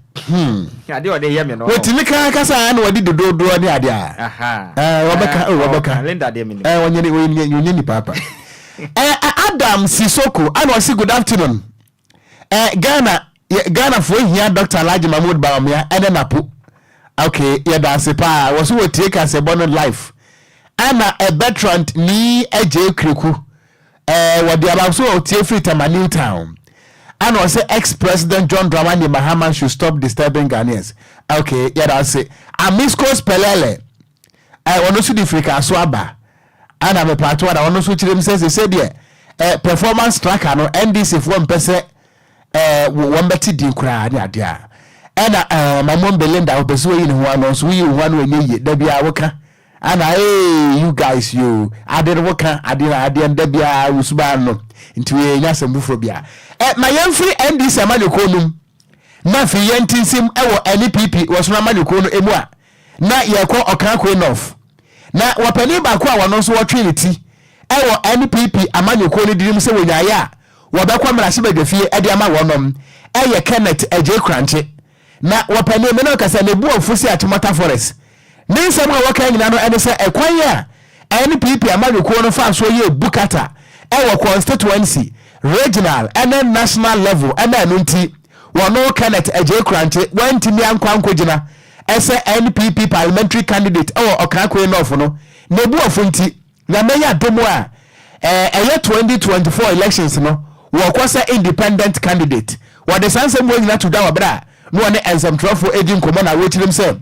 adeɛ ɔde yɛ me no wɔtumi ka kasa na wɔde dododoɔ ne adeɛ a eh wɔbɛka oh wɔbɛka Linda deɛ menim eh wɔnyɛ wɔnyɛ nipa apa eh Adam Sisoko ana ɔsi good afternoon Eh Ghana yɛ Ghana foɔ hia Doctor Alhaji Mahmood Bawumia ɛne Napo ok yɛda ase paa wɔ so wɔ tie kasɛbɔ no life ɛna eh, Bertrand nii Adjei Kreku eh, wɔde aba so wɔ tie firi Tema New Town ɛna ɔsɛ ex President John Dramani Mahama should stop disturbing Ghanaians ok yɛda ase Amiscos Pelele Eh, ɔno nso de firi kaa so aba. Ɛna mepaato ana ɔno nso kyerɛ mu sɛ sɛ deɛ eh, performance tracker no NDC foɔ mpɛ sɛ eh, wɔn bɛte din koraa ne adeɛ a. Ɛna eh, Mamon Belinda ɔpɛ sɛ wɔyi ne ho ano nso woyi wo ho ano ɛnyɛ yie da biara woka. Ana ee you guys yo ade no woka ade no adeɛ no da biara wo suban no nti wei ɛnyɛ asɛm foforɔ biara. Eh, ma yɛmfiri NDC amanyɔkuo no mu na afei yɛnte nsɛm wɔ NPP wɔsono amanyɔkuo no mu a na yɛrekɔ Ɔkankoe North, na wɔpanin baako a wɔno nso wɔtwee ne ti wɔ NPP amanyɔkuo no dinim sɛ wɔnyaeɛ a wɔbɛkɔ mmarahyɛbadwafie de ama wɔnom yɛ Kenneth Adjei Korankye. Na wɔpanin me ne ɔkasa ne bu afu sɛ Achimota Forest. Ne nsɛm a wɔka nyina no ɛne sɛ ɛkwan a NPP amanyɔkuo no faa soɔ yɛɛ bukata wɔ constituency, regional ne national level na ɛno nti wɔno Kenneth Adjei Korankye wantumi ankɔ ankɔgyina sɛ NPP parliamentary candidate wɔ Ɔkrakoe North no n'abuafo nti, Nyame yɛ adom a ɛyɛ 2024 elections no wɔkɔ sɛ independent candidate. Wɔde saa nsɛm wei nyina to dwa wɔ berɛ a na wɔne nsɛmtwerɛfoɔ redi nkɔmmɔ na wɔkyerɛm sɛ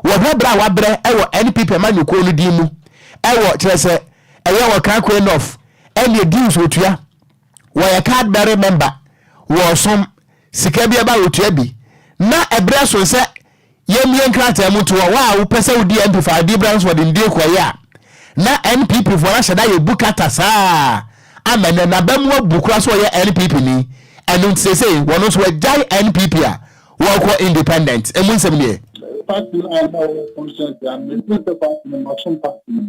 wɔhwɛ berɛ a wabrɛ wɔ NPP amanyɔkuo no din mu wɔ kyerɛ sɛ ɛyɛ Ɔkrakoe North ɛneɛ dues wɔtua, wɔyɛ card bearing member, wɔsom sika bi ɛba wɔtua bi na ɛberɛ so sɛ Yɛmmue nkrataa mu nto hɔ. Wo a wopɛ sɛ wodi MP fa adi bra nso wɔde ndie kɔeɛ a, na NPP foɔ no ahyɛ da yɛ bu kata saa ama nnɛ n'aba mu abu koraa sɛ ɔyɛ NPP ni. Ɛno nti seesei wɔn nso wɔagyae NPP a wɔrekɔ independent. Emu nsɛm nie. Party no a na ɔwɔ constituency a me feel sɛ party no masom party no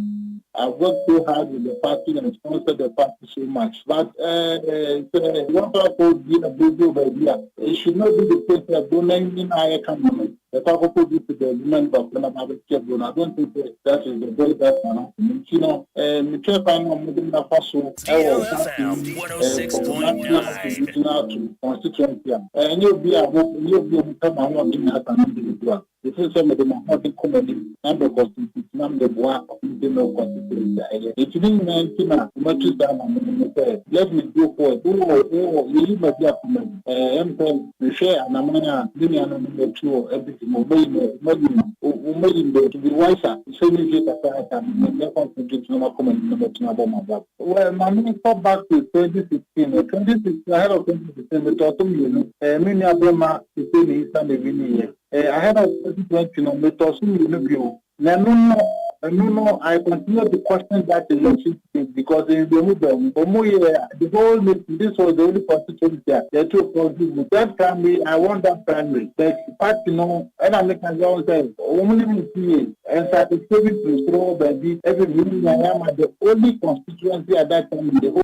I've worked so hard with the party and sponsored the party so much but eh sɛ wɔn akɔ bi aburobuo baabi a It should not be the case sɛ bro na nyinaa yɛ kama no yɛkɔ akɔkɔ bi si baabi ma nipa koro na ba abɛkyɛ bro no. I don't think sɛ that is the best that can happen. Nti no eh, mehwɛ kwan na wɔde me afa so wɔ party mu eh, from national to regional to constituency a, eh, ɛnyɛ obi a mo ɛnyɛ obi a wɔpɛ m'ahoɔden asa no individual. Mefeel sɛ mede m'ahoɔden kɔ m'anim na mekɔ so nti na mede boa Ɔhene Milk constituency a ɛyɛ. Enti ne nyinaa nti na matu saa anammɔn yi sɛ let me go forward. Wowɔ wowɔ yɛyi m'adi akoma mu. Ɛɛ ɛm sɛ mehwɛ anammɔn a me nuanom no atu wɔ Abidjan mu, wɔayi me wɔayi me wɔayi me to be wiser sɛ me mfie kakra aka no mɛ concentrate na makɔ m'anim na matumi abɔ m'abrabɔ. Well, ma me nkɔ back to 2016 no. 2016 ahead of 2016 metɔɔ so mmienu. Ɛɛ me nua bɛma Hussein Issa na ɛwiniiɛ. Eh, ahead of 2020 no, metɔɔ so mmienu bio. Na ɛno no, ɛno no, I continue to question that election state because nhwehwɛmu baa mu. Wɔn yɛ the whole nation, this was the only constituency a yɛtoo proxy vote. That primary, I won that primary, but party no, ɛna meka sɛ wɔn sɛ wɔn ne me nsi yie. Nsa kɛseɛ bi firi soro hɔ baabi ɛfiri me nua ama the only constituency at that time in the whole.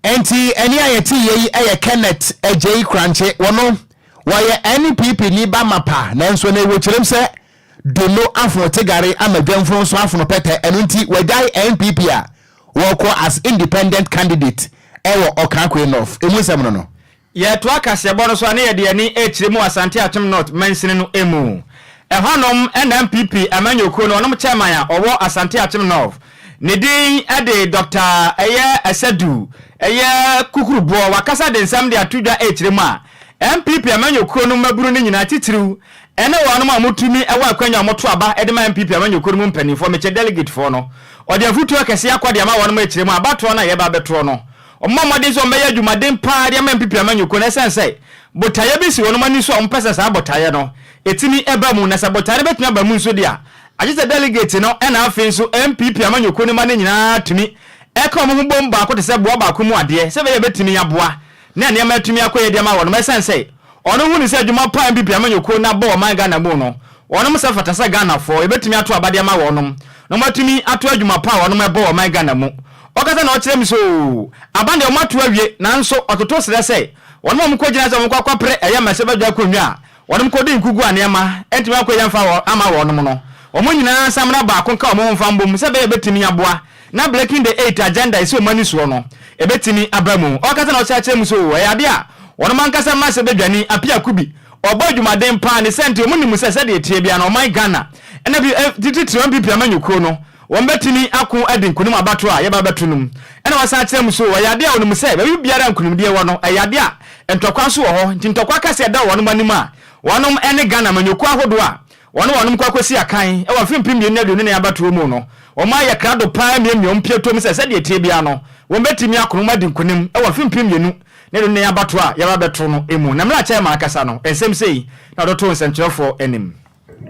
Enti ɛnne a yɛte yɛ yi yɛ Kenneth Agyei Korankye. Wɔno, wɔyɛ NPP ni ba mapa, nanso na ɛwɔ kyerɛm sɛ Dono afono tegare ama dwamfunu nso afono pɛtɛ, ɛno nti wagyae NPP a wɔkɔ as independent candidate ɛwɔ Ɔkaakwe North. Emu nsɛm no no. Yɛretoa kaseɛbɔ no so a na yɛde yɛn ani rekyerɛ mu wɔ Asante Akyem North mansini no mu. Ɛhɔnom na NPP amanyɔkuo no wɔnom chairman a ɔwɔ Asante Akyem North, ne din de Doctor ɛyɛ Asadu ɛyɛ Kukuruboɔ, wakasa de nsɛm de ato dwa rekyerɛ mu a NPP amanyɔkuo no mmabunu no nyinaa titiriw ɛne wɔnom a wɔtumi wɔ akwanya a wɔto aba de ma NPP amanyɔkuo no mu mpaninfoɔ, mekyɛ delegatefoɔ no, ɔde afutuo akɛseɛ akɔ de ama wɔnom rekyerɛ mu a abatoɔ no a yɛreba abɛtoɔ no Wɔmmɔ mmɔden sɛ wɔbɛyɛ adwumaden paa de ama NPP amanyɔkuo no ɛsiane sɛ botaeɛ bi si wɔn ani so a wɔpɛ sɛ saa botaeɛ no ɛtumi ba mu na sɛ botaeɛ no bɛtumi aba mu nso deɛ a agye sɛ delegate no ɛna afei nso NPP amanyɔkuo no mma no nyinaa tumi ɛka wɔn ho bom baako te sɛ boa baako mu adeɛ sɛ ɛbɛyɛ bɛtumi aboa na nneɛma atumi akɔ yie de ama wɔnom ɛsiane sɛ ɔno hu no sɛ adwuma pa a NPP amanyɔkuo no abɔ ɔman Ghana mu no wɔnom sɛ fata sɛ Ghanafoɔ yɛbɛtumi ato aba de ama wɔnom na wɔatumi ato adwuma pa a wɔnom ɛbɔ ɔman Ghana mu. Ɔkasa na ɔkyerɛ me sɛ oo, aban deɛ wɔato awie, nanso ɔtoto srɛ sɛ wɔnom a wɔkɔgyina sɛ wɔkɔ akɔpere ɛyɛ mmarahyɛbadwa akonnwa a wɔnom kɔdi nkugu a nneɛma ntumi akɔ yie amfa wɔ ama wɔnom no, wɔn nyinaa nsa mmra baako nka wɔn ho mfa mbom sɛ ɛbɛyɛ ɛbɛtumi aboa na Breaking the Eight agenda a ɛsi wɔn ani soɔ no ɛbɛtumi aba mu. Ɔkasa na ɔkyerɛkyerɛ mu sɛ oo, ɛyɛ adeɛ a wɔnom ankasa mmarahyɛbadwani Appiah Kubi ɔbɔ adwumaden paa ne sɛ nti wɔn nim sɛ sɛdeɛ ɛteɛ biara no ɔman Ghana ɛna bi titiriw NPP amanyɔkuo no Wɔbɛtumi ako adi nkonim abatoɔ a yɛba abɛto no mu. Ɛna wasan akyerɛ mu so, ɛyɛ adeɛ a wɔnim sɛ baabi biara a nkonimdie wɔ no, ɛyɛ adeɛ a ntɔkwa nso wɔ hɔ. Nti ntɔkwa kɛseɛ da wɔnom anim a wɔnom ne Ghana amanyɔkuo ahodoɔ a wɔne wɔnom kɔ akɔsi akan wɔ mfe 2024 abatoɔ mu no, wɔn ayɛ krado paa amiamia wɔn piatom sɛ sɛdeɛ ɛteɛ biara no, wɔbɛtumi ako na wɔadi nkonim wɔ mfe 2024 abatoɔ a yɛba abɛto no mu. Na mmerɛ a Chairman akasa no, nsɛm sei na ɔde too nsɛntwerɛfoɔ anim.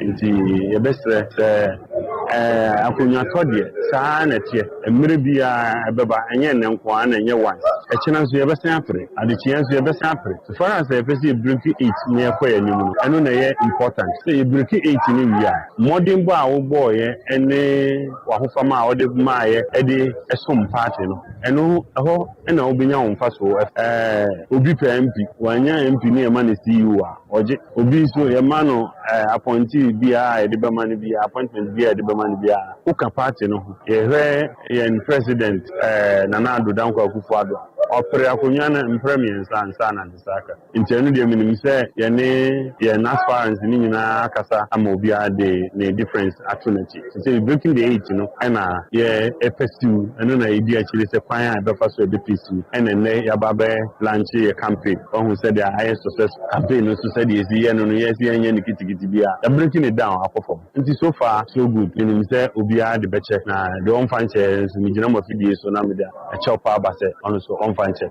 Nti yɛbɛsrɛ sɛ akonnwatɔ deɛ, saa ara na ɛteɛ. Mmerɛ biara ɛbɛba, ɛnyɛ nnɛ nko ara na ɛnyɛ once. Ɛkyena nso yɛbɛsan apere, adekyeɛ nso yɛbɛsan apere. So far as yɛpɛ sɛ yɛbreaki eight na yɛkɔ yɛn anim no, ɛno na ɛyɛ important. Sɛ yɛbreaki eight no wie a, mmɔdenbɔ a wobɔeɛ ne w'ahofama a wode maeɛ de som party no, ɛno ɛhɔ na wobɛnya wo mfasoɔ. Obi pɛ MP, wannya MP na yɛma no CEO a, ɔgye. Obi nso, yɛma no appointee biara a yɛde bɛma no biara, appointment biara a yɛde bɛma no biara, woka party no ho. Yɛhwɛ yɛn president Nana Addo Dankwa Akufo Addo a, ɔpere akonnwa no mprɛ mmiɛnsa ansa na ne nsa aka. Nti ɛno deɛ menim sɛ yɛne yɛn aspirants no nyinaa akasa ama obiara de ne difference ato n'akyi. Seesei breaking the eight no na yɛ pursue, ɛno na yɛdi akyire sɛ kwan a yɛbɛfa so a yɛbɛ pursue, ɛna nnɛ yɛaba abɛ launche yɛ campaign. Wahu sɛdeɛ ayɛ successful. Campaign no nso sɛdeɛ yɛsi yɛ no no, yɛsi yɛnyɛ no kitikiti biara, yɛ breaking it down akɔ fam. Nti so far so good. Menim sɛ obiara de bɛkyɛ, na deɛ ɔmfa nkyɛeɛ nso megyina mo afidie so na mede akyɛw paa aba sɛ ɔno nso ɔmfa nkyɛ.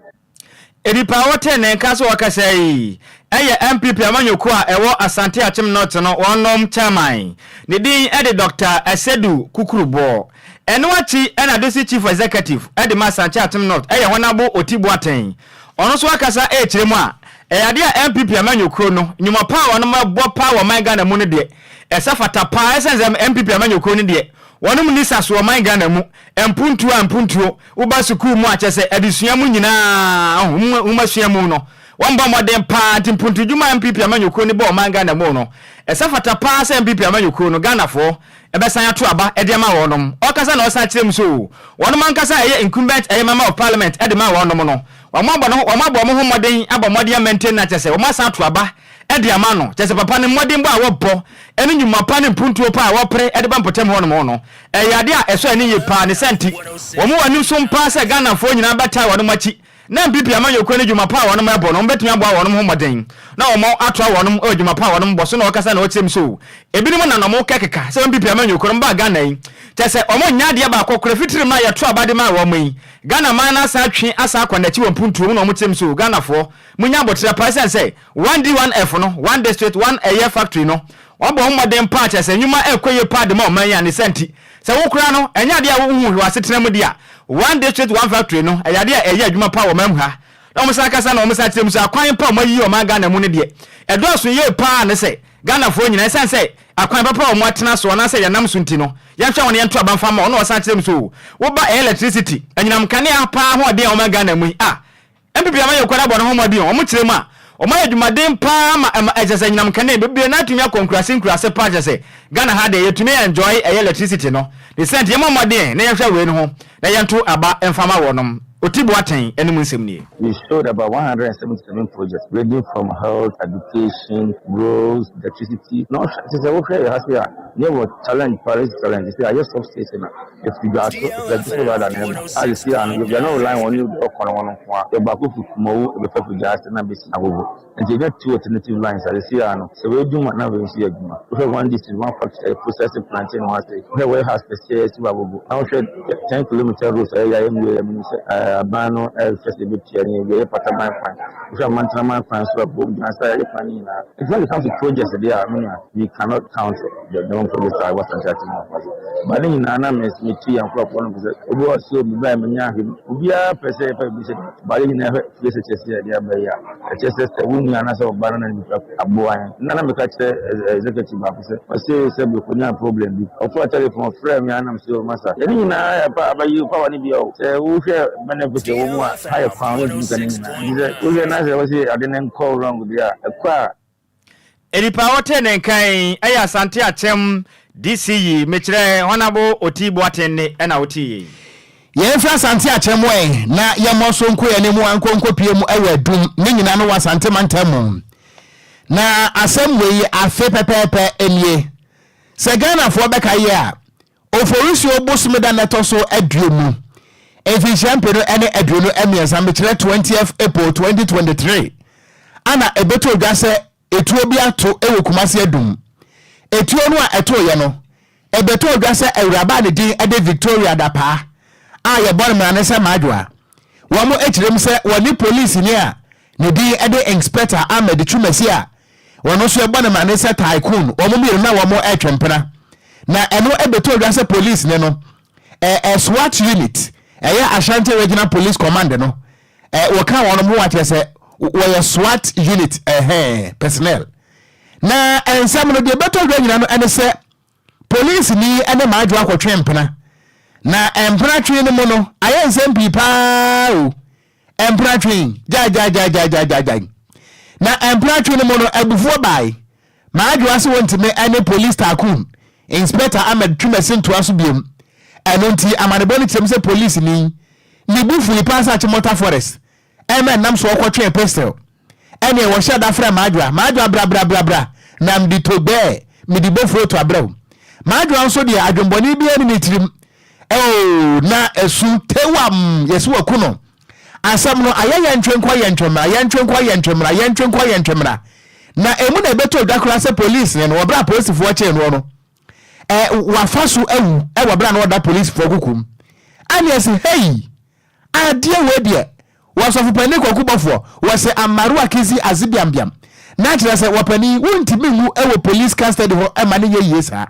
Nnipa a wɔtee ne nka sɛ ɔkasa yi yɛ NPP amanyɔkuo a ɛwɔ Asante Akyem North no wɔnom chairman. Ne din de Dɔkta Asedu Kukurubɔ. Ɛno akyi na District Chief Executive de ma Asante Akyem North yɛ Hɔnabo Oti Boateng. Ɔno nso akasa rekyerɛ mu a, ɛyɛ adeɛ a NPP amanyɔkuo no, nnwuma pa a wɔnom bɔ paa wɔ ɔman Ghana mu no deɛ, ɛsɛ fata paa ɛsiane sɛ NPP amanyɔkuo no deɛ, wɔnom nni saso wɔ ɔman Ghana mu. Mpuntuo a mpuntuo, woba sukuu mu a kyerɛ sɛ adesua mu nyinaa, nwomasua mu no, wɔbɔ mmɔden paa nti mpuntudwuma a NPP amanyɔkuo no bɔ ɔman Ghana mu no, ɛsɛ fata paa sɛ NPP amanyɔkuo no, Ghanafoɔ, bɛsan ato aba de ama wɔnom. Ɔkasa na ɔsan kyerɛ mu sɛ oo, wɔnom ankasa a ɛyɛ incumbent ɛyɛ member of parliament de ma wɔnom no, wɔn abɔ ne ho, wɔn abɔ wɔn ho mmɔden abɔ mmɔden a maintain no a kyerɛ sɛ wɔn asan ato aba. de ama no. Kyerɛ sɛ papa no mmɔdenbɔ a wɔbɔ ne nnwuma pa ne mpuntuo pa a wɔpere de ba mpɔtam hɔnom no, ɛyɛ adeɛ a ɛsɔ ani yie paa. Ne saa nti, wɔn wɔ anisom paa sɛ Ghanafoɔ nyinaa bɛtaa wɔnom akyi na NPP amanyɔkuo no dwuma pa a wɔnom ɛbɔ no, wɔbɛtumi aboa wɔnom ho mmɔden na wɔn atoa wɔnom wɔ dwuma pa a wɔnom bɔ so. Na ɔkasa na ɔkyerɛ mu so ebinom na na wɔn kɛkeka sɛ NPP amanyɔkuo no baa Ghana yi, kyerɛ sɛ wɔn nyɛ adeɛ baako koraa fitiri mmerɛ a yɛto aba de maa wɔn yi, Ghana man no asan atwe asan akɔ n'akyi wɔ mpuntuo mu na wɔn kyerɛ mu so Ghanafoɔ Munya aboterɛ paa ɛsiane sɛ one D one F no, one district one ɛyɛ factory no, wɔabɔ ho mmɔden paa kyerɛ sɛ nnwuma ɛrekɔ yie paa de ma ɔman yi a ne saa nti sɛ wo koraa no ɛnyɛ adeɛ a wohu hwee wɔ asetena mu deɛ a, one district one factory no ɛyɛ adeɛ a ɛyɛ adwuma paa wɔ ɔman mu ha. Na wɔn san kasa na wɔn san kyerɛ mu sɛ akwan pa a wɔayiyi ɔman Ghana mu no deɛ ɛdɔɔso yie paa ne sɛ Ghanafoɔ nyinaa ɛsiane sɛ akwan papa a wɔn atena so anaasɛ yɛnam so nti no yɛnhwɛ wɔn na yɛnto aba mfa mma wɔn na wɔsan kyerɛ mu sɛ o woba ɛyɛ electricity anyinam nkanea paa ahoɔden a ɔman Ghana mu yi a NPP amanyɔkuo no abɔ ne ho mmɔden o, wɔn kyerɛ mu a, wɔn ayɛ adwumaden paa ma ɛma ɛkyerɛ sɛ anyinam nkanea bebree no atumi akɔ nkuraase nkuraase paa kyerɛ sɛ Ghana ha deɛ yɛtumi enjoy ɛyɛ electricity no, ne saa nti yɛmmɔ mmɔden na yɛnhwɛ wei no ho na yɛnto aba mfa ma wɔnom. Oti Boateng anom nsɛm nie. We showed about 177 projects ranging from health, education, roads, electricity. Na ɔhwɛ te sɛ wohwɛ yɛ ha se a ne wɔ challenge paa challenge sɛ ayɛ substation a Efi Dwaso, efi Adwofo rather na ɛba. A sisi a no, we are not relying on only deɛ ɔkɔ no hɔ no nko ara. Yɛ baako fi Kumawu ɛbɛfa Figyaase na abɛsi Agogo. Nti yɛnya two alternative lines a sisi a no, sɛ wei dum a na wei nso yɛ adwuma. Wohwɛ one district, one factory a yɛ processing plantain wɔ ha sei. Wohwɛ warehouse kɛseɛ a yɛasi wɔ Agogo. Na wohwɛ ten kilometre roads a yɛyɛ a yɛnwie yɛ menim sɛ ɛɛ aban no ɛrehwɛ sɛ yɛbɛtua ne yɛwie. Yɛ Pataban kwan. Wohwɛ Amantraman kwan nso a Bom, Dwansa yɛayɛ kwan no nyinaa. Nti when it comes to projects deɛ a, me nua, we cannot count the number of projects a ɛwɔ Asante Akyem North ase. Ba ne nyinaa na me metu yɛn nkurɔfoɔ no fo sɛ obi wɔ so me bae menya ahwɛ mu. Obiara pɛ sɛ yɛfa biribi sɛ ba yɛn nyinaa hwɛ fie sɛ kyerɛ sɛ yɛde aba yi a ɛkyerɛ sɛ sɛ wo nua anaasɛ ɔba no na ne nipa aboa yɛn. Nna na meka kyerɛ executive baako sɛ ɔse sɛ mekonya problem bi. Ɔfaa telephone ɔfrɛɛ me a na mese o masa yɛne nyinaa yɛ pa aba yi power no bi a o sɛ wohwɛ benefit ɛwɔ mu a ha yɛ kwan wontumi ka ne nyinaa. Nti sɛ wohwɛ na sɛ wose ade no nkɔ wrong deɛ a ɛkɔ a. Nnipa a wɔtee ne nka yi yɛ Asante Akyem DC yi, mekyerɛ Honourable Oti Boateng nne na wotee yei. Yɛmfiri Asante Akyem ɛ na yɛmmɔ so nkɔ yɛn anim ankɔ nkɔpue mu wɔ Adum, ne nyinaa no wɔ Asante mantam mu. Na asɛm wei afe pɛpɛɛpɛ nie. Sɛ Ghanafoɔ bɛkaeɛ a, Oforisuo bosome da na ɛtɔ so aduonu, mfinhyia mpenu ne 23, mekyerɛ 20th April 2023, ana ɛbɛtɔ dwa sɛ etuo bi ato wɔ Kumasi Adum. Etuo no a ɛtoeɛ no, ɛbɛtɔɔ dwa sɛ awuraba a ne din de Victoria Dapaa a yɛbɔ no mmara ne sɛ Madwoa. Wɔn kyerɛ mu sɛ wɔne polisini a ne din de Inspector Ahmed Twumasi a Wɔn nso yɛbɔ no mane sɛ tycoon. Wɔn mmienu na wɔn retwe mpena. Na ɛno ɛbɛtɔ dwa sɛ police ne no, ɛ ɛ SWAT unit, ɛyɛ Ashanti Regional Police Command no, ɛ wɔka wɔn ho akyerɛ sɛ wɔyɛ SWAT unit ɛhɛn personnel. Na nsɛm no deɛ ɛbɛtɔ dwa nyina no ɛne sɛ Polisini ne Madwo akɔtwe mpena. Na mpena twe no mu no, ayɛ nsɛm pii paa o. Mpena twe, gyaegyaegyaegyaegyae. Na mpena twe no mu no, abufuo bae. Madwo ase wɔntumi ne Police Tycoon, Inspector Ahmed Twumasi ntoa so biom. Ɛno nti, amanebɔ no kyerɛm sɛ polisini ne bo fui paa sɛ Achimota Forest ɛma ɛnam so ɔkɔtwee pistol. Ɛneɛ wɔhyɛ da frɛ Madwoa, Madwoa bra bra bra bra na mede to gbɛɛ, mede bofuro to abrɛ wo. Madwoa nso deɛ adwenbɔne biara nni ne tirim. Oh, na ɛsu tewam, yɛsi waku no. Asɛm no ayɛ yɛntwe nkɔ yɛntwe mmra, yɛntwe nkɔ yɛntwe mmra, yɛntwe nkɔ yɛntwe mmra. Na emu na ɛbɛtɔ dwa koraa sɛ police ne no, wɔ berɛ a polisifoɔ kyee noɔ no, eh, wafa so awu wɔ berɛ a na ɔda polisifoɔ kokom. Ɛne ɛsi hei! Adeɛ wei deɛ wɔ sɔfopanin Kwaku Bɔfoɔ wɔ se Amaru Akisi Azibiambiam na kyerɛ sɛ wɔpanin wontumi nwu wɔ police custody hɔ ma no nyɛ yie saa.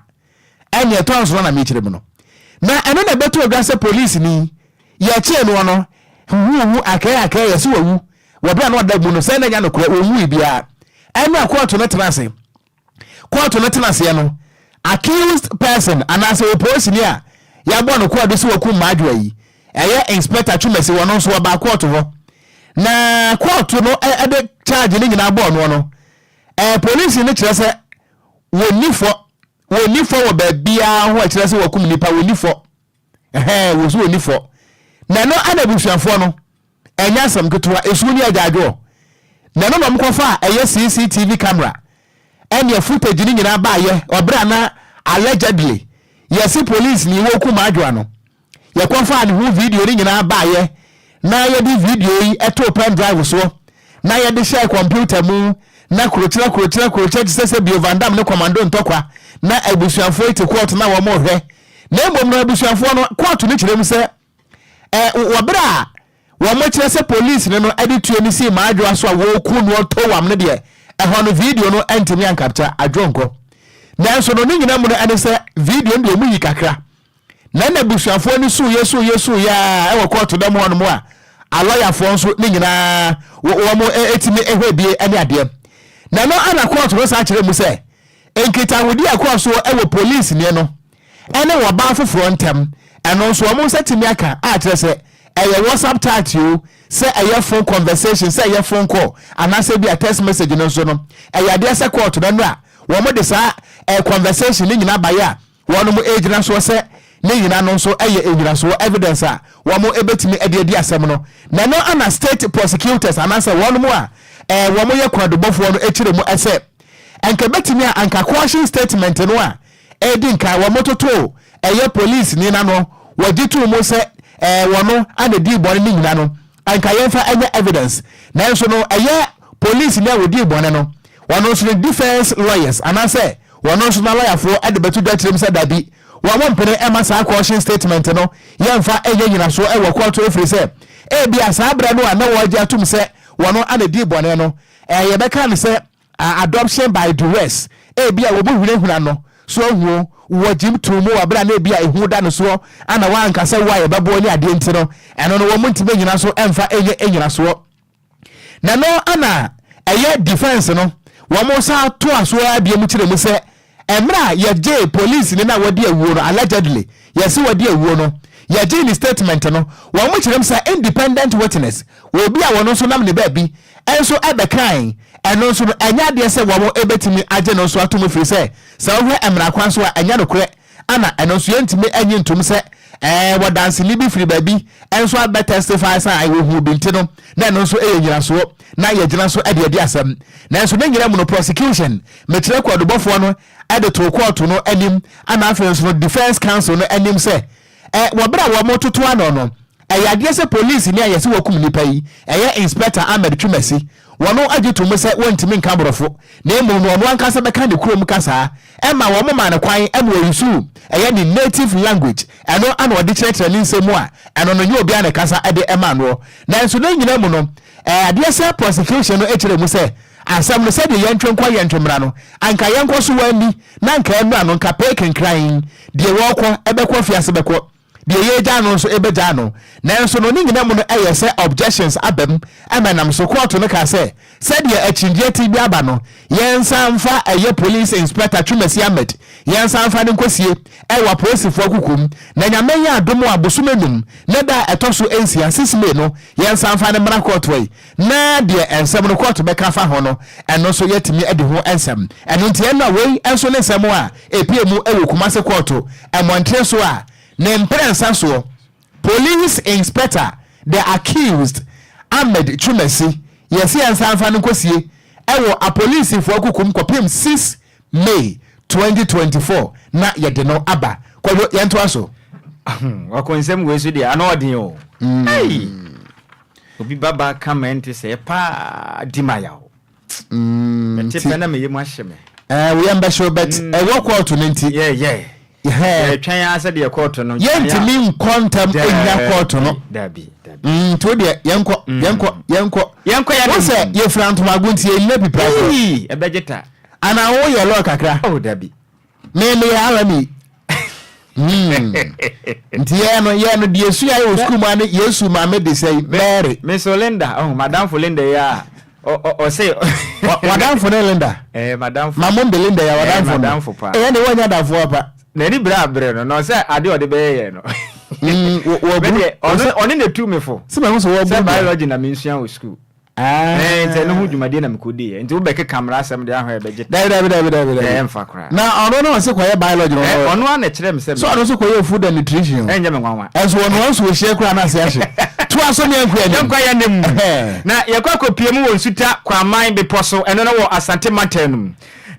Ɛneɛ ɛtɔ nsono na mekyerɛ mu no. Na ɛno na ɛbɛtɔ dwa sɛ police ni yɛkyee noɔ no huhuhu akɛɛ akɛɛ yɛse wawu wɔ berɛ a na ɔda mu no sɛ na ɛnyɛ nokorɛ ɔnwui biara. Ɛno a kɔɔto no tena ase kɔɔto no tena aseɛ no, accused person anaasɛ opolisini a yɛabɔ no kɔɔdo sɛ wakum Madwoa yi, ɛyɛ Inspector Twumasi, ɔno nso ɔbaa kɔɔto hɔ. Na kɔɔto no de charge no nyinaa bɔɔ noɔ no, ɛɛ polisi no kyerɛ sɛ wɔnni fɔ, wɔnni fɔ wɔ baabiara ho a ɛkyerɛ sɛ wakum nipa, wɔnni fɔ. Ɛhɛn, wɔ so wɔnni fɔ. Na ɛno ana abusuafoɔ no, ɛnyɛ asɛm ketewa, esu ne agyaadwoɔ. Na ɛno na wɔkɔfaa ɛyɛ CCTV camera ɛneɛ footage no nyinaa baayɛ ɔberɛ a na allegedly yɛse police ni wɔkum Adwoa no. Yɛkɔfaa ne ho video no nyinaa baeɛ na yɛde video yi too pen drive soɔ na yɛde hyɛɛ kɔmputa mu na kurokyerɛ kurokyerɛ kurokyerɛ te sɛ sɛ bio Van Damme ne Commando ntɔkwa na abusuafoɔ yi te kɔɔto na wɔn rehwɛ na mmom no abusuafoɔ no kɔɔto no kyerɛ mu sɛ ɛ wɔ berɛ a Wɔkyerɛ sɛ polisini no de tuo no sii Maadwoa so a wɔreku noɔ Towam no deɛ, ɛhɔ no video no antumi ankapkya Adwonkɔ. Nanso no ne nyina mu no ɛne sɛ video no deɛ wɔyi kakra. Na ɛna abusuafoɔ no suiɛ suiɛ suiɛ ara ɛwɔ kɔɔto dɛm hɔ nom a alɔyafoɔ nso ne nyinaa wɔn tumi hwɛ bie ne adeɛ. Na ɛno ana kɔɔto no san kyerɛ mu sɛ nkitahodi a ɛkɔɔ soɔ wɔ polisini no ne ɔbaa foforɔ ntam, ɛno nso wɔn nsa tumi aka a kyerɛ sɛ ɛyɛ WhatsApp chat o, sɛ ɛyɛ phone conversation, sɛ ɛyɛ phone call anaasɛ bi a text message no nso no, ɛyɛ adeɛ sɛ kɔɔto no ɛno a wɔn de saa eh, conversation no nyinaa baeɛ a wɔn ɛgyina soɔ sɛ ne nyinaa no nso ɛyɛ nnyinasoɔ evidence a wɔn ɛbɛtumi ɛde adi asɛm no. Na ɛno ana state prosecutors anaasɛ wɔn a eh, wɔn yɛ kwadobɔfoɔ no ɛkyerɛ mu ɛsɛ ɛnka ɛbɛtumi a anka caution statement no a Edi nkan, wɔtotoo ɛyɛ polisini no ano, wɔgye too mu sɛ ɛɛ wɔno na edii bɔne no nyina no, anka yɛmfa nyɛ evidence. Nanso no, ɛyɛ polisini a odii bɔne no, ɔno nso no defense lawyers anaasɛ wɔno nso n'alɔyafoɔ de bɛto dwa kyerɛ mu sɛ dabi, wɔn mpene mma saa caution statement no yɛmfa nyɛ nyinasoɔ wɔ kɔɔto ɛfiri sɛ ebia saa berɛ no a na wɔregye atom sɛ wɔno na edii bɔne no, ɛɛ yɛbɛka no sɛ Adoption by duress, ebia wɔbɛhunahuna no so ahu o, wɔ gyim too mu wɔ berɛ a na ebia ehu da no soɔ ana wanka sɛ wo a yɛbɛboɔ ne adeɛ nti no, ɛno no wɔn ntumi nnyina so mfa nyɛ nnyinasoɔ. Na ɛno ana ɛyɛ defense no, wɔn san toa so ara biom kyerɛ mu sɛ Mmerɛ a yɛgyee polisini no a wadi awuo no, allegedly, yɛse wadi awuo no, yɛgyee ne statement no, wɔn kyerɛ mu sɛ independent witness, obi a wɔn nso nam ne baabi nso bɛkae, ɛno nso no, ɛnyɛ adeɛ sɛ wɔn bɛtumi agye no nso atom ɛfiri sɛ, sɛ wohwɛ mmara kwan so a, ɛnyɛ nokorɛ, ɛna ɛno nso yɛntumi nnye ntom sɛ ɛɛ wɔdanseni bi firi baabi nso abɛ testify sɛ ae wɔhuu bi nti no, na ɛno nso yɛ nyinasoɔ na yɛgyina so de adi asɛm. Nanso ne nyina mu no, prosecution Mekyerɛ kwaadubɔfoɔ no de too kɔɔto no anim ɛna afei nso no defence counsel no anim sɛ ɛ wɔ berɛ a wɔretoto ano no ɛyɛ adeɛ sɛ polisini a yɛse wakum nipa yi ɛyɛ Inspector Ahmed Twumasi wɔn agye to mu sɛ wɔntumi nka borɔfo na mmom no ɔno ankasa bɛka ne kurom kasaa ɛma wɔn maa no kwan ɛma ɔyusuu ɛyɛ ne native language ɛno ana ɔde kyerɛkyerɛ ne nsɛm mu a ɛno no nyɛ obiara na ɛkasa ɛde ɛma noɔ nanso ne nyina mu no ɛyɛ adeɛ sɛ prosecution no kyerɛ mu sɛ Asɛm no, sɛdeɛ yɛntwe nkɔ yɛntwe mmra no, anka yɛnkɔ so anni, na anka ɛmmra no, nka pee kenkran, deɛ wɔrekɔ bɛkɔ afiase bɛkɔ, deɛ yɛregyaa no nso bɛgyaa no. Nanso no, ne nyina mu no ɛyɛ sɛ objections aba mu ma ɛnam so kɔɔto no kaa sɛ, sɛdeɛ akyingyeɛ te bi aba no, yɛnsan mfa ɛyɛ Police Inspector Twumasi Ahmed, yɛnsan mfa no nkɔsie ɛwɔ apolisifoɔ kokom, na Nyame yɛ adom a bosome num ne da a ɛtɔ so nsia, 6 May no, yɛnsan mfa no mmra kɔɔto yi. Na deɛ nsɛm no kɔɔto bɛka afa ho no, ɛno nso yɛatumi adi ho nsɛm. Ɛno nti ɛno a wei nso ne nsɛm a ɛpue mu wɔ Kumase kɔɔto mmɔntene so a ne mprɛnsa soɔ Police Inspector the accused Ahmed Twumasi yɛse yɛnsan mfa no nkɔsie wɔ apolisifoɔ kokom kɔpem 6 May 2024 na yɛde no aba. Kwadwo yɛntoa so. Ɔko nsɛm wei so deɛ ano ɔden o. Hey! Obi ba ba ka mɛ nte sɛɛ paa di ma yaw. Mete pɛ na me yam ahye me. Ɛɛ wo yam bɛhye wo but ɛwɔ kɔɔto no nti. Yeah yeah. Yɛtwɛn ara sɛdeɛ kɔɔto no. Yɛntumi nkɔ ntɛm nnya kɔɔto no. Dabi dabi. Nti wo deɛ yɛnkɔ yɛnkɔ yɛnkɔ. Yɛnkɔ yɛn. Wo sɛ yɛfira ntomago nti yɛnnyina pipira so. Ɛbɛgye ta. Anaa wo yɛ lɔɔ kakra. Oh dabi. Me meyɛ RME. Hmm. Nti yɛn no yɛn no deɛ esua yɛ wɔ sukuu mu ane Yesu maame de sɛ Mary. Me so Linda, oh madamfo Linda yi a ɔse. Wadamfo ne Linda. Eh madamfo. Mamom de Linda yɛ wadamfo no. Madamfo pa. Eh ɛne wɔnyɛ adamfo apa. N'ani bere abere no na ɔsɛ ade ɔde bɛyɛ yɛn no. Mm, wɔburu. Ɔne na etu me fo. Sɛ mahu sɛ wɔburu. Sɛ biology na mensua wɔ sukuu. Ɛɛ nti ɛno ho dwumadie na mekɔdiiɛ nti wobɛkeka mmara asɛm deɛ ahɔ ɛbɛgye Dabi dabi dabi dabi dabi. Ɛmfa koraa. Na ɔno na ɔse kɔyɛ biology no. Ɛ ɔno ara na ɛkyerɛ me sɛ. So ɔno nso kɔyɛ food and nutrition. Ɛnyɛ me nwanwa. Ɛnso ɔno nso ɔhyia koraa na ase ahye. Toa so ne yɛnkɔ anim. Yɛnkɔ yɛn anim. Na yɛkɔ akɔpue mu wɔ Nsuta Kwaman bepɔ so, ɛno no wɔ Asante mantam no mu.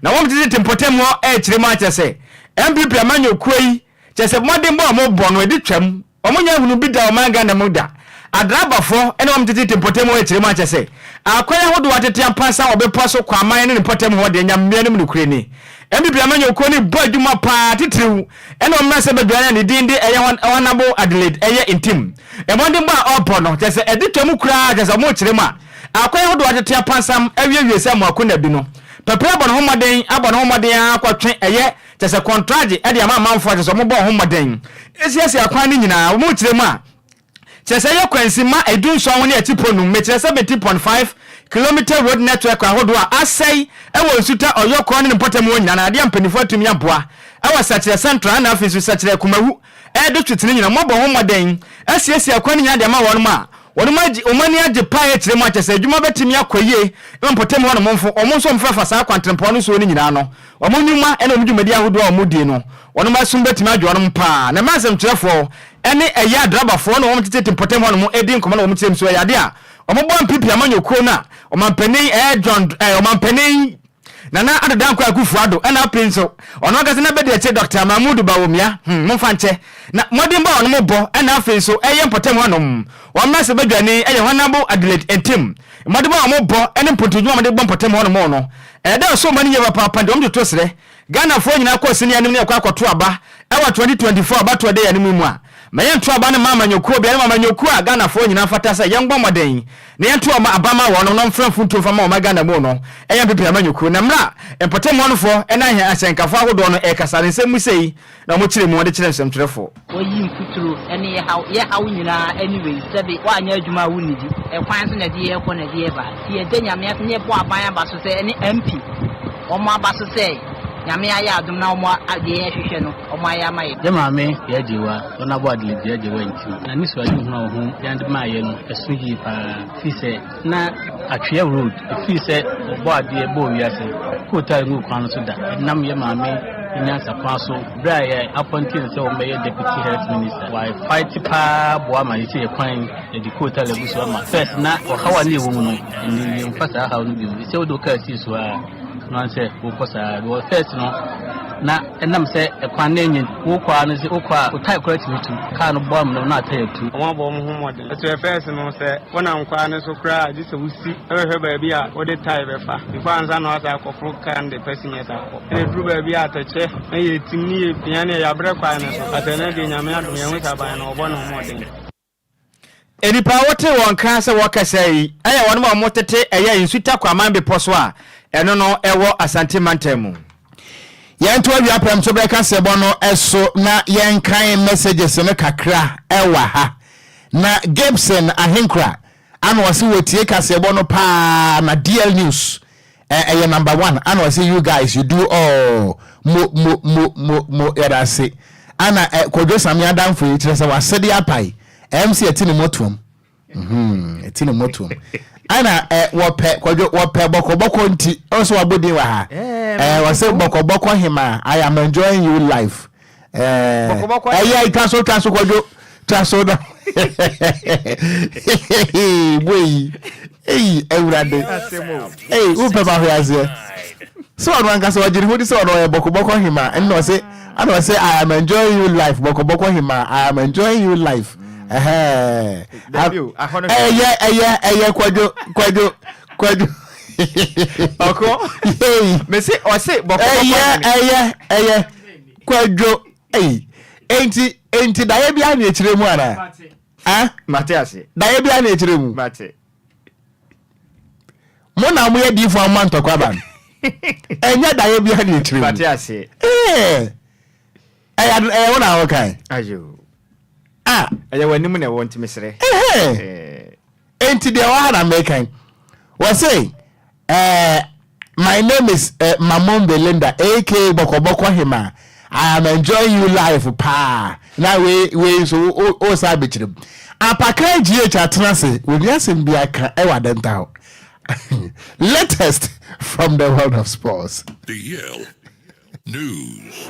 Na wɔn tete mpɔtam hɔ rekyerɛ mu akyerɛ sɛ NPP amanyɔkuo yi, kyerɛ sɛ mmɔdenbɔ a wɔbɔ no ɛdi twam. Wɔn nyɛ hunu bi da ɔman Ghana mu da. Adrabafoɔ ne wɔn tete mpɔtam hɔ rekyerɛ mu akyerɛ sɛ akwan ahodoɔ atete apansa wɔ bepɔ so Kwaman ne ne mpɔtam hɔ deɛ Nyamea no mu nokorɛ ni. NPP amanyɔkuo no rebɔ adwuma paa titiriw Ɛna ɔmmra sɛ bɛdwane a ne din de ɛyɛ Honourable Adelaide ɛyɛ Ntim. Mmɔdenbɔ a ɔrebɔ no, kyerɛ sɛ ɛde twa mu koraa, kyerɛ sɛ wɔrekyerɛ mu a, akwan ahodoɔ atete apansam awiewie sɛ mmoako nna bi no. Pɛprɛ abɔ ne ho mmɔden, abɔ ne ho mmɔden ara akɔtwe ɛyɛ, kyerɛ sɛ kɔntragye de ama amanfoɔ a kyerɛ sɛ wɔbɔɔ ho mmɔden asiesie akwan no nyinaa. Wɔrekyerɛ mu a, Kyerɛ sɛ ɛyɛ kwansimma edunson ne atipɔ num, mekyerɛ 70.5 kilometre road network ahodoɔ a asɛe wɔ Nsuta, Ɔyɔkɔ ne ne mpɔtam hɔ nyinaa na adeɛ a mpaninfoɔ atumi aboa wɔ Sɛkyerɛ Central ɛna afei nso Sɛkyerɛ Kumawu district no nyinaa wɔabɔ ho mmɔden asiesie akwan no nyinaa de ama wɔnom a wɔnom agye wɔn ani agye paa akyerɛ mu akyɛ sɛ adwuma bɛtumi akɔ yie ma mpɔtam hɔ nom mfo wɔn nso wɔmfrafa saa kwantenpɔn no soɔ no nyinaa no wɔn nnwuma ne wɔn dwumadi ahodoɔ a wɔdie no wɔnom asom bɛtumi adwo wɔnom paa na mmaa nsɛmtwerɛfoɔ ne ɛyɛ a drabafoɔ ne wɔn tete mpɔtam hɔ nom di nkɔmmɔ na wɔn kyerɛ mu so ɛyɛ adeɛ a wɔn bɔ NPP amanyɔkuo no a ɔmanpanin ɛyɛ John ɛɛ ɔmanpanin Nana Addo Dankwa Akufo Addo ɛna afei nso ɔno ankasa na bɛdi akyire Dr. Mahmood Bawumia hmm momfa nkyɛ na mmɔdenbɔ a wɔn bɔ ɛna afei nso ɛyɛ mpɔtam hɔ nom wɔn mmarahyɛ badwani ɛyɛ Honourable Adelaide Ntim mmɔdenbɔ a wɔn bɔ ɛne mpontodwuma a wɔde bɔ mpɔtam hɔ nom no ɛyɛ dɛ ɔsɔ wɔn ani yie papaapa nti wɔn toto serɛ Ghanafoɔ nyinaa kɔ sini anim ne yɛkɔ akɔto aba ɛwɔ 2024 abatoɔ ɛda yɛn anim yi mu a, ma yɛnto aba no mma amanyɔkuo biara na mmom amanyɔkuo a Ghanafoɔ nyinaa fata sɛ yɛnbɔ mmɔden na yɛnto wɔn aba ma wɔnom na wɔmfra mfuntuo mfa ma wɔn Ghana mu no ɛyɛ NPP amanyɔkuo. Na mmerɛ a mpɔtam hɔnofoɔ ne ahyɛnkafoɔ ahodoɔ no ɛrekasa no nsɛm mu sei na wɔkyerɛ mu de kyerɛ nsɛmtwerɛfoɔ. Wayi mfuturo ne yɛ haw, yɛ haw nyinaa ne wei, sɛbe woanyɛ adwuma a wonnidi, ɛkwan so na ɛde yɛ kɔ na ɛde yɛ ba, nti yɛda Nyame ase na yɛbɔ aban aba so sɛ ɛne MP wɔn aba so sɛ Nyame ayɛ adom na wɔn deɛ yɛhwehwɛ no wɔn ayɛ ama yɛ. Yɛ maame Yaa Gyewa, Honourable Adelaide Yaa Gyewa Ntim, n'anisoadehunu a ɔho de ade maa yɛ no ɛso yie paa, firi sɛ Na Atwea road ɛfiri sɛ ɔbɔ adeɛ bɔɔ wiase kootaa nguu kwan no so da ɛnam yɛ maame nyansa kwan so berɛ a yɛ appointee no sɛ ɔmmɛyɛ deputy health minister wa fight paa boa ma yɛsɛ yɛ kwan yɛde kootaa lagu so ama first na ɔhaw a ne yɛwɔ mu no ɛnɛ yɛmfa saa haw no bio sɛ wode wo kaa sii so a no ansɛ wokɔ saa because first no na ɛnam sɛ ɛkwan no enye wokɔ a no sɛ wokɔ a wo tae koraa tumi tu kaa no bɔ amena na atae atu. Wɔn abɔ wɔn ho mmɔden. Ɛsɛ first no sɛ wonam kwan no so koraa a gye sɛ wosi bɛhwɛ baabi a wode tae bɛfa before ansa na woasan akɔforo kaa no de passengers akɔ. Ɛna ɛduru baabi a atɛkyɛ na yɛtim ne yɛpia ne yɛabrɛ kwan no so. But ɛnɛ deɛ Nyame adom yɛhu sɛ aban no ɔbɔ ne ho mmɔden. Nnipa a wotee wɔn nka sɛ wɔrekasa yi yɛ wɔn a wɔtete ɛyɛ Nsuta Kwaman Bepɔ so a ɛno no ɛwɔ Asante Mantam mu. Yɛnto awia prɛmto berɛ kaseɛbɔ no so na yɛnkan messages no kakra wɔ ha. Na Gibson Ahenkura ana ɔse wɔtie kaseɛbɔ no paa na DL News ɛyɛ number one ana ɔse you guys you do all mo mo mo mo mo yɛda ase ana ɛ Kwadwo Same adamfo yi kyerɛ sɛ wasɛde apae ɛm sɛ ɛti ne mɔtoam mhm ɛti ne mɔtoam ana ɛ wɔpɛ Kwadwo wɔpɛ bɔkɔbɔkɔ nti ɔn sɛ wabɔ din wɔ ha ɛ wɔsɛ bɔkɔbɔkɔ hema I am enjoying you life ɛyɛ twa so twa so kwadwo twa so na boyi eyi awurade eyi wopɛ ma hwɛ aseɛ sɛ ɔno ankasa ɔgye ne ho di sɛ ɔno ɔyɛ bɔkɔbɔkɔ hema ɛnna ɔsɛ ɛnna ɔsɛ I am enjoying you life bɔkɔbɔkɔ hema I am enjoying you life ɛhɛn ɛyɛ ɛyɛ ɛyɛ kwadwo kwadwo kwadwo. Ɔkɔ mese ɔse bɔkɔbɔkɔ ɛyɛ ɛyɛ ɛyɛ kwadwo eyi enti enti daeɛ bi ani akyire mu ana ah mate ase daeɛ bi ani akyire mu mate mo na mo yɛ diifo ama ntɔkwa ba no ɛnyɛ daeɛ bi ani akyire mu mate ase ɛɛ ɛyɛ ɛyɛ wo na wokan ayo ah ɛyɛ w'anim na ɛwɔ ntumi srɛ ɛhɛn Enti deɛ ɛwɔ ha na meka yi. Wɔse eh, my name is eh, Mamon Belinda aka Bɔkɔbɔkɔ Hema. I am enjoying you life paa. Na wei wei nso wo wo sa abɛkyerɛ mu. Apakan GH atena ase, wɔnni asɛm bi aka ɛwɔ adɛnta hɔ. Latest from the world of sports. The Yale News.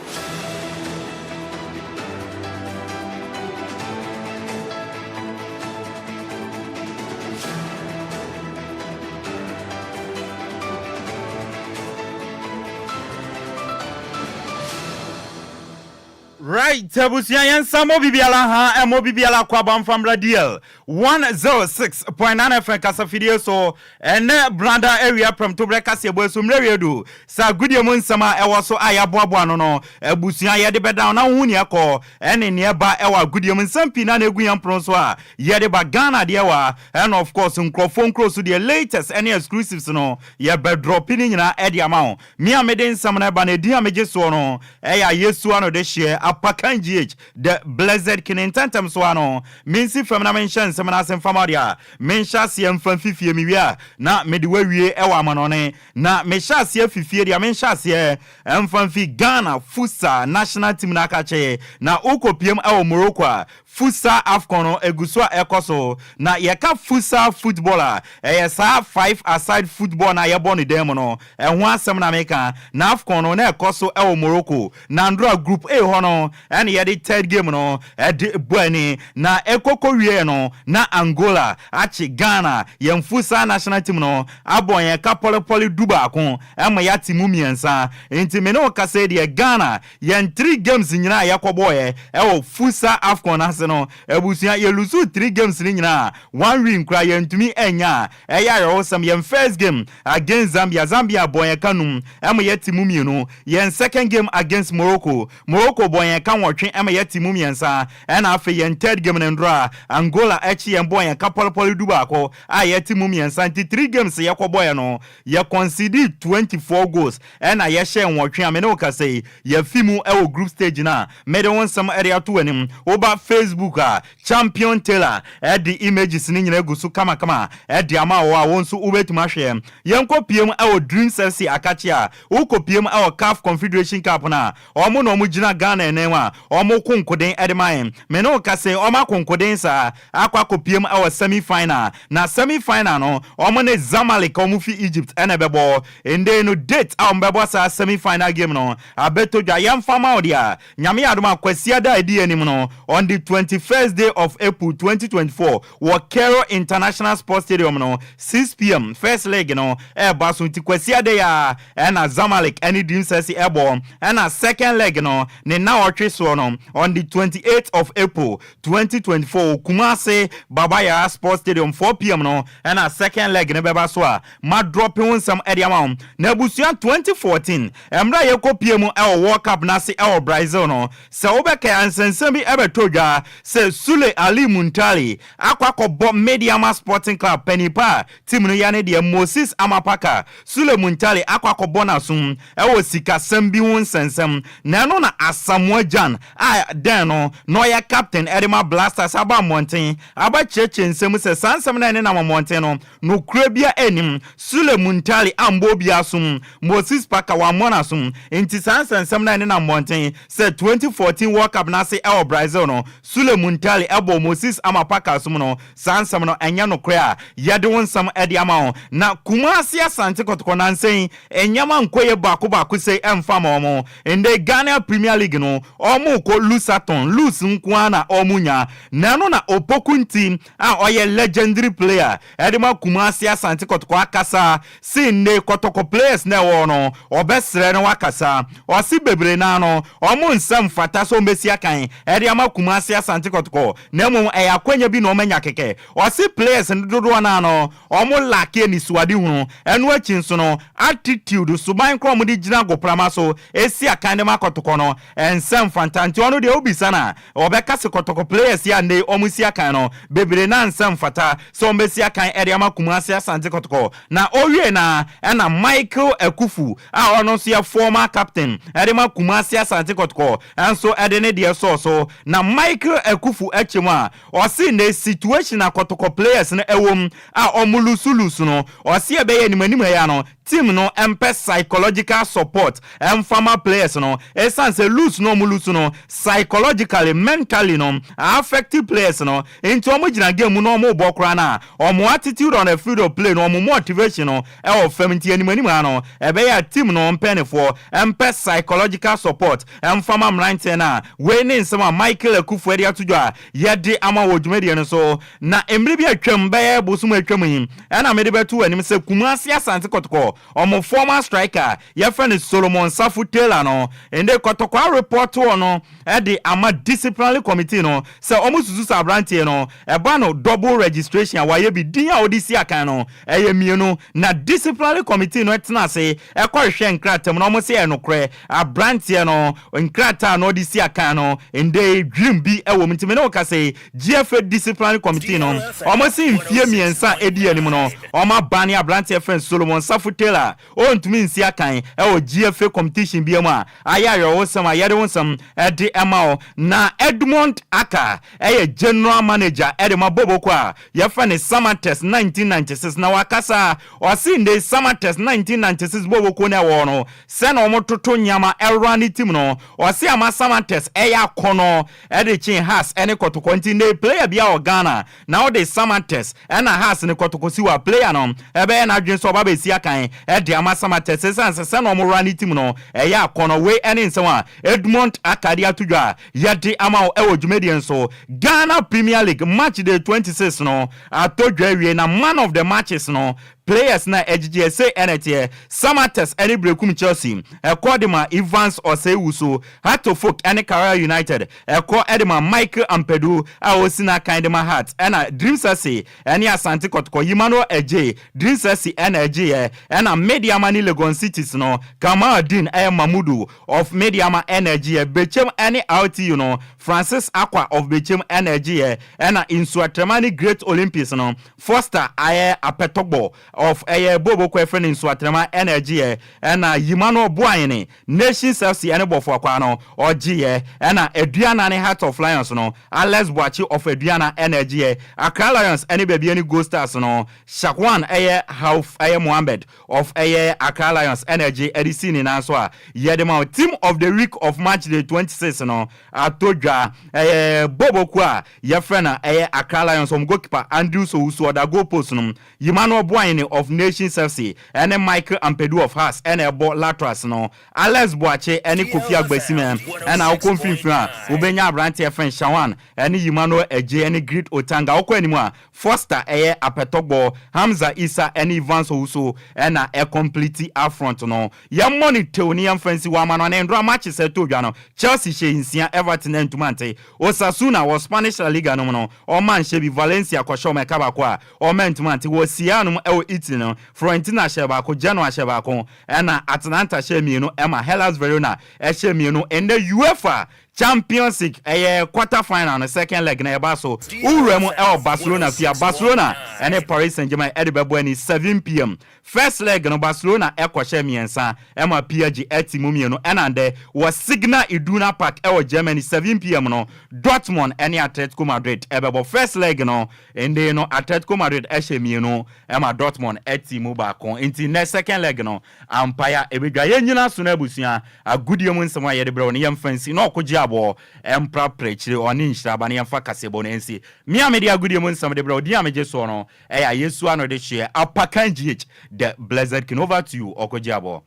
Right, abusua yɛn nsa mmɔ bibiara ha, ɛmmɔ bibiara kɔ abamfamra DL 106.9 FM kasafidie so. Ɛnɛ brada awia prɛmtoberɛ kaseɛbɔ so mmerɛ wie du sɛ agodie mu nsɛm a ɛwɔ so a yɛaboaboa no no, abusua yɛde bɛdan na wohu neɛ ɛkɔ ɛne neɛ ɛba ɛwɔ agodie mu. Nsɛm pii na na ɛgu yɛn pono so a yɛde ba Ghana deɛ wa, and of course nkurɔfoɔ nkuro so deɛ latest ɛne exclusives no yɛbɛ drop ne nyinaa ɛde ama wo. Me a mede nsɛm no ɛba no, edin a megye soɔ no ɛyɛ Ayesu ano de hyeɛ Apakan GH the Blessed King. Ntɛntɛm so ano mensi fam na menhyɛ nsɛm no ase mfama deɛ a menhyɛ aseɛ mfa mfifie mewie a na mede wawie ɛwɔ amanɔne. Na mehyɛ aseɛ fifie deɛ menhyɛ aseɛ mfa mfi Ghana futsal national team no akakye na wokɔpiem ɛwɔ Morocco a Futsal AFCON no egu so a ɛkɔ so. Na yɛka futsal football a, ɛyɛ saa five aside football no a yɛbɔ no dan mu no, ɛho asɛm na meka. Na AFCON no na ɛkɔ so wɔ Morocco. Na ndora Group A hɔ no ɛna yɛde third game no de bɔ ani. Na ɛkɔkɔ wieɛ no, na Angola akye Ghana, yɛn futsal national team no abɔ yɛn ka pɔlepɔle 11 ma yɛate mu mmiɛnsa. Nti me ne wo kasa yi deɛ, Ghana yɛn three games nyinaa a yɛkɔbɔɔɛ ɛwɔ futsal AFCON no ase no, abusua, yɛ lose three games no nyinaa, one win koraa yɛntumi annya a ɛyɛ awerɛhosɛm. Yɛn first game against Zambia, Zambia bɔɔ yɛn ka num ɛma yɛte mu mmienu. Yɛn second game against Morocco, Morocco bɔɔ yɛn ka 8 ɛma yɛte mu mmiɛnsa. Ɛna afei yɛn third game no ndora, Angola akyi yɛn bɔɔ yɛn ka pɔlepɔle 11 a yɛte mu mmiɛnsa. Nti three games yɛkɔbɔɔɛ no, yɛ concede 24 goals ɛna yɛhyɛ 8 a me ne wo kasa yi, yɛfi mu ɛwɔ group stage no a mede wo nsɛm ɛde ato w'anim. Woba Facebook a, Champion Taylor ɛde images no nyinaa gu so kamakama ɛde ama wo a wo nso wobɛtumi ahwɛ. Yɛnkɔ piem ɛwɔ Dreams FC akakye a wokɔ piem ɛwɔ CAF Confederation Cup no a ɔmo na ɔmo gyina Ghana ɛnan a ɔmo ko nkoden ɛde ma yɛn. Me ne wo kasa yi, ɔmo akɔ nkoden saa akɔ akɔpiem ɛwɔ semi final, na semi final no ɔmo ne Zamalek a ɔmo fi Egypt ɛna ɛbɛbɔ. Ndɛ no date a ɔmo bɛbɔ saa semi final game no abɛtɔ dwa. Yɛmfa ma wo deɛ a Nyame yɛ adom a Kwasiada a ɛdi anim no, on the 21st day of April 2024, wɔ Cairo International Sports Stadium no, 6 p.m. first leg no ɛreba so. Nti Kwasiada yi a ɛna Zamalek ɛne Dreams FC ɛbɔ, ɛna second leg no ne nnawɔtwe soɔ no, on the 28th of April 2024, wɔ Kumase Baba Yara Sports Stadium, 4 p.m. no ɛna second leg no bɛba so a ma drop ho nsɛm ɛde ama wo. Na abusua, 2014 mmerɛ a yɛkɔ pie mu ɛwɔ World Cup n'ase ɛwɔ Brazil no, sɛ wobɛka nsɛnsɛm bi ɛbɛtɔ dwa sɛ Sule Ali Muntari akɔ akɔbɔ Medeama Sporting Club panipa a team no ya ne deɛ Moses Amapaka. Sule Muntari akɔ akɔbɔ n'asom ɛwɔ sikasɛm bi ho nsɛnsɛm, na ɛno na Asamoah Gyan a dɛn no na ɔyɛ captain ɛde ma Black Stars aba mmɔnten aba kyerɛkyerɛ nsɛm sɛ saa nsɛm no a ɛne nam mmɔnten no, nokura bia anim. Sule Muntari ambɔ obi asom, Moses Parker wammɔ n'asom. Nti saa nsɛnsɛm no a ɛne nam mmɔnten sɛ 2014 World Cup n'ase ɛwɔ Brazil no, Sule Muntari ɛbɔ Moses Ama Parker asom no, saa nsɛm no ɛnyɛ nokorɛ a yɛde wo nsɛm ɛde ama wo. Na Kumase Asante Kɔtɔkɔ nansɛn nneɛma nkɔyɛ baako baako sɛ ɛmfa ma ɔmo. Ndɛ Ghana Premier League no ɔmo kɔ lusaton lose nko ara na ɔmo nya. Na ɛno na Opoku Nti a ɔyɛ legendary player ɛde ma Kumase Asante Kɔtɔkɔ akasa si nne Kɔtɔkɔ players na ɛwɔ no, ɔbɛsrɛ no wakasa. Ɔsi bebree naa no ɔmo nsɛm fata sɛ ɔmo akan ɛde ama Kumase Asante Kɔtɔkɔ, na mmom ɛyɛ akwanya bi na ɔmo anya kɛkɛ. Ɔsi players no dodoɔ naa no ɔmo lack anisoade hunu. Ɛno akyi nso no, attitude suban korɔ ɔmo de gyina agoprama so esi akan de ma Kɔtɔkɔ no ɛnsɛm fanta. Nti ɔno deɛ obisa na ɔbɛka se Kɔtɔkɔ players yi a nne ɔmo si akan no bebree na nsɛm fata sɛ ɔmo bɛsi akan ɛde ama Kumase Asante Kɔtɔkɔ. Na owie na ɛna Michael Akufu a ɔno nso yɛ former captain ɛde ma Kumase Asante Kɔtɔkɔ ɛnso ɛde ne deɛ sɔɔ so. Na Michael Akufu akyi mu a ɔsi ne situation a Kɔtɔkɔ players no ɛwɔ mu a ɔmo lose lose no, ɔsi ɛbɛyɛ anim anim ɛyɛ no team no mpɛ psychological support ɛmfama players no, ɛsiane sɛ lose no ɔmo lose no psychologically, mentally no affect players no. Nti ɔmo gyina game mu na ɔmo bɔ koraa na ɔmo attitude on the field of play no, ɔmo motivation no ɛwɔ fam. Nti anim anim ha no ɛbɛyɛ a team no mpanyinfoɔ mpɛ psychological support ɛmfama mmeranteɛ no. A wei ne nsɛm a Michael Akufo ɛde ato dwa a yɛde ama wɔ dwumadie no so. Na mmere bi atwam, bɛyɛ bosom atwam yi, ɛna mede bɛto anim sɛ Kumase Asante Kɔtɔkɔ ɔmo former striker yɛfrɛ no Solomon Safo Taylor no, nde Kɔtɔkɔ areport. atoɔ no de ama disciplinary committee no sɛ wɔn susu sɛ aberanteɛ no ɛba no double registration a wayɛ bi din a wɔde si akan no ɛyɛ mmienu na disciplinary committee no tena ase ɛkɔhwehwɛ nkrataa mu na wɔn se ɛyɛ nokorɛ aberanteɛ no nkrataa na ɔde si akan no ndɛ yi dwirim bi wɔ mu nti me ne wo kasa yi GFA disciplinary committee no wɔn se mfie mmiɛnsa a ɛdi anim no wɔn abane aberanteɛ fɛn Solomon Safo Taylor Ɔrentumi nsi akan wɔ GFA competition biara mu a ayɛ awerɛhosɛm a yɛde wo nsɛm de ma wo. Na Edmond Aka yɛ General Manager de ma Boboko a yɛfrɛ no Samatex 1996 na wakasa. Ɔse nnɛ yi Samatex 1996 Boboko no a ɛwɔ hɔ no sɛnea wɔtoto nneɛma ɛwura ne team no ɔse ama Samatex ɛyɛ akɔnɔ de kyen Hearts ne Kɔtɔkɔ nti nnɛ yi player biara wɔ Ghana Na wode Samatex ɛna Hearts no kɔtɔkɔsiw a player no ɛbɛyɛ n'adwene sɛ ɔba bɛsi akan de ama Samatex esiane sɛ sɛnea wɔn wura ne team no ɛyɛ akɔnɔ. Wei ɛne nsɛm a Edmond Aka de ato dwa a yɛde ama wo ɛwɔ dwumadie no so. Ghana Premier League match day 26 no atɔ dwa awie na man of the matches no players no a ɛgyegyeɛ sei ɛna ɛteɛ, Samatex ɛne Berekum Chelsea ɛkɔ de ma Evans Osei Wusu, Hearts of Oak ɛne Karela United Ɛkɔ de ma Michael Ampadu a ɔresi n'akan de ma Hearts ɛna Dreams SC ɛne Asante Kɔtɔkɔ, Emmanuel Adjei, Dreams SC ɛna ɛgyeeɛ ɛna Medeama ne Legon Cities no, Kamaldeen ɛyɛ Mamudu of Medeama ɛna ɛgyeeɛ, Bechem ɛne RTU no, Francis Akwa of Bechem ɛna ɛgyeeɛ ɛna Nsuatrɛma ne Great Olympics no, Foster ayɛ Apɛtɔgbɔ of ɛyɛ Boboko ɛfrɛ no Nsuatrɛma ɛna ɛgyeeɛ ɛna Emmanuel Boahene Nations FC ne Bɔfoa Kwaa no ɔgyeeɛ, ɛna Aduana ne Heart of Lions no, Alex Boakye of Aduana na ɛgyeeɛ, Accra Lions ne Bibiani Gold Stars no, Shakwan ɛyɛ Hauf ɛyɛ Mohammed of ɛyɛ Accra Lions na ɛgye ɛde sii ne nan so a yɛde ma wo. Team of the week of match day 26 no atɔ dwa, ɛyɛ Bobo kuo a yɛfrɛ no ɛyɛ Accra Lions wɔn goalkeeper Andrews Owusu ɔda goal post no mu, Emmanuel Boahene of Nations FC ne Michael Ampadu of Hearts na ɛbɔ Latras no. Alex Boakye ne Kofi Agbasimeh na wokɔ mfimfini a, wobɛnya aberanteɛ fɛn Shawan ne Emmanuel Adjei ne Great Otanga. Wokɔ anim a, Foster yɛ Apɛtɔgbɔ, Hamza Issah ne Evans Owusu na ɛcomplete upfront no. Yɛmmɔ no tew ne yɛmfa nsi hɔ ama no anaa ndora matches a ɛtɔɔ dwa no, Chelsea hyɛɛ nsia, Everton antumi ante. Osasuna wɔ Spanish La Liga no mu no, ɔma nhyɛ bi, Valencia kɔhyɛ wɔn ɛka baako a Ɔma ntumi ante. Wɔ Serie A no mu wɔ Italy no, Fiorentina hyɛɛ baako, Genoa hyɛɛ baako, ɛna Atalanta hyɛɛ mmienu ɛma Hellas Verona hyɛɛ mmienu. Ɛnnɛ UEFA Champions League ɛyɛ quarter final no second leg no ɛba so. Wowura mu wɔ Barcelona fie a, Barcelona ɛne Paris Saint-Germain ɛde bɛbɔ ani 7pm. First leg no Barcelona kɔhyɛɛ mmiɛnsa ma PSG te mu mmienu ɛna ndɛ wɔ Signal Iduna Park wɔ Germany 7pm no Dortmund ne Atletico Madrid bɛbɔ first leg no. Ndɛ no Atletico Madrid hyɛ mmienu ma Dortmund te mu baako nti ndɛ second leg no ampae a ɛbɛdwa. Yɛnnyina so na abusua agodie mu nsɛm a yɛde brɛ wo no yɛmfa nsi na ɔkogye aboɔ mprapra akyire ɔne nhyira aba no yɛmfa kaseɛbɔ no nsi. Me a mede agodie mu nsɛm de brɛ wo din a megye soɔ no Ɛyɛ a yesu ano de hyeɛ apakan GH the blessed king over to you ɔkɔgye abɔ.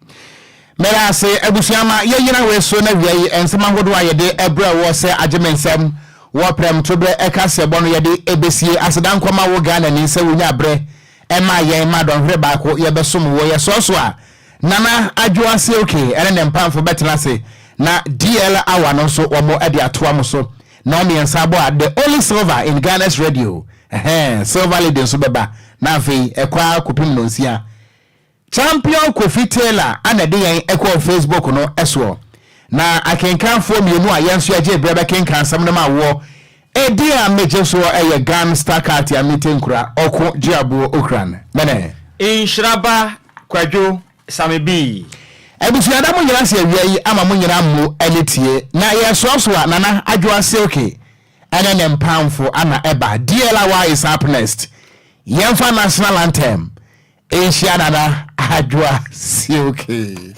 Meda ase abusua ma yɛnyina wei so na wia yi nsɛm ahodoɔ a yɛde ɛbrɛ woɔ sɛ agye me nsɛm wɔ prɛmtoberɛ ɛkaseɛbɔ no yɛde ɛbɛsie aseda nkɔma wo Ghanani sɛ wonya berɛ ɛmaa yɛn ma dɔnhwere baako yɛbɛsom woɔ yɛsoa so a Nana Adwoa Silky ɛne ne mpamfo bɛtena ase na DL Hour no nso wɔn de atoa mo so na mmiɛnsa abɔ a the only silver in Ghana's radio Ɛhɛɛ, Silver Lady nso bɛba, na afei ɛkɔ ara kɔpem nnɔnsia. Champion Kofi Taylor na ɛde yɛn kɔɔ Facebook no soɔ. Na akenkanfoɔ mmienu a yɛn nso yɛgyee berɛ bɛkenkan asɛm no maa woɔ. Edin a megye soɔ yɛ Gan Starkat Amite Nkura Ɔko Gyeaboɔ Okran. Mene. Nhyira ba Kwadwo Same Bii. Abusua da mo nyina ase awia yi ama mo nyina mmo ne tie na yɛsoasoa Nana Adwoa Silky ɛne ne mpamfo ana ɛba DLRY is up next yɛmfa national anthem nhyia Nana Adwoa Silky.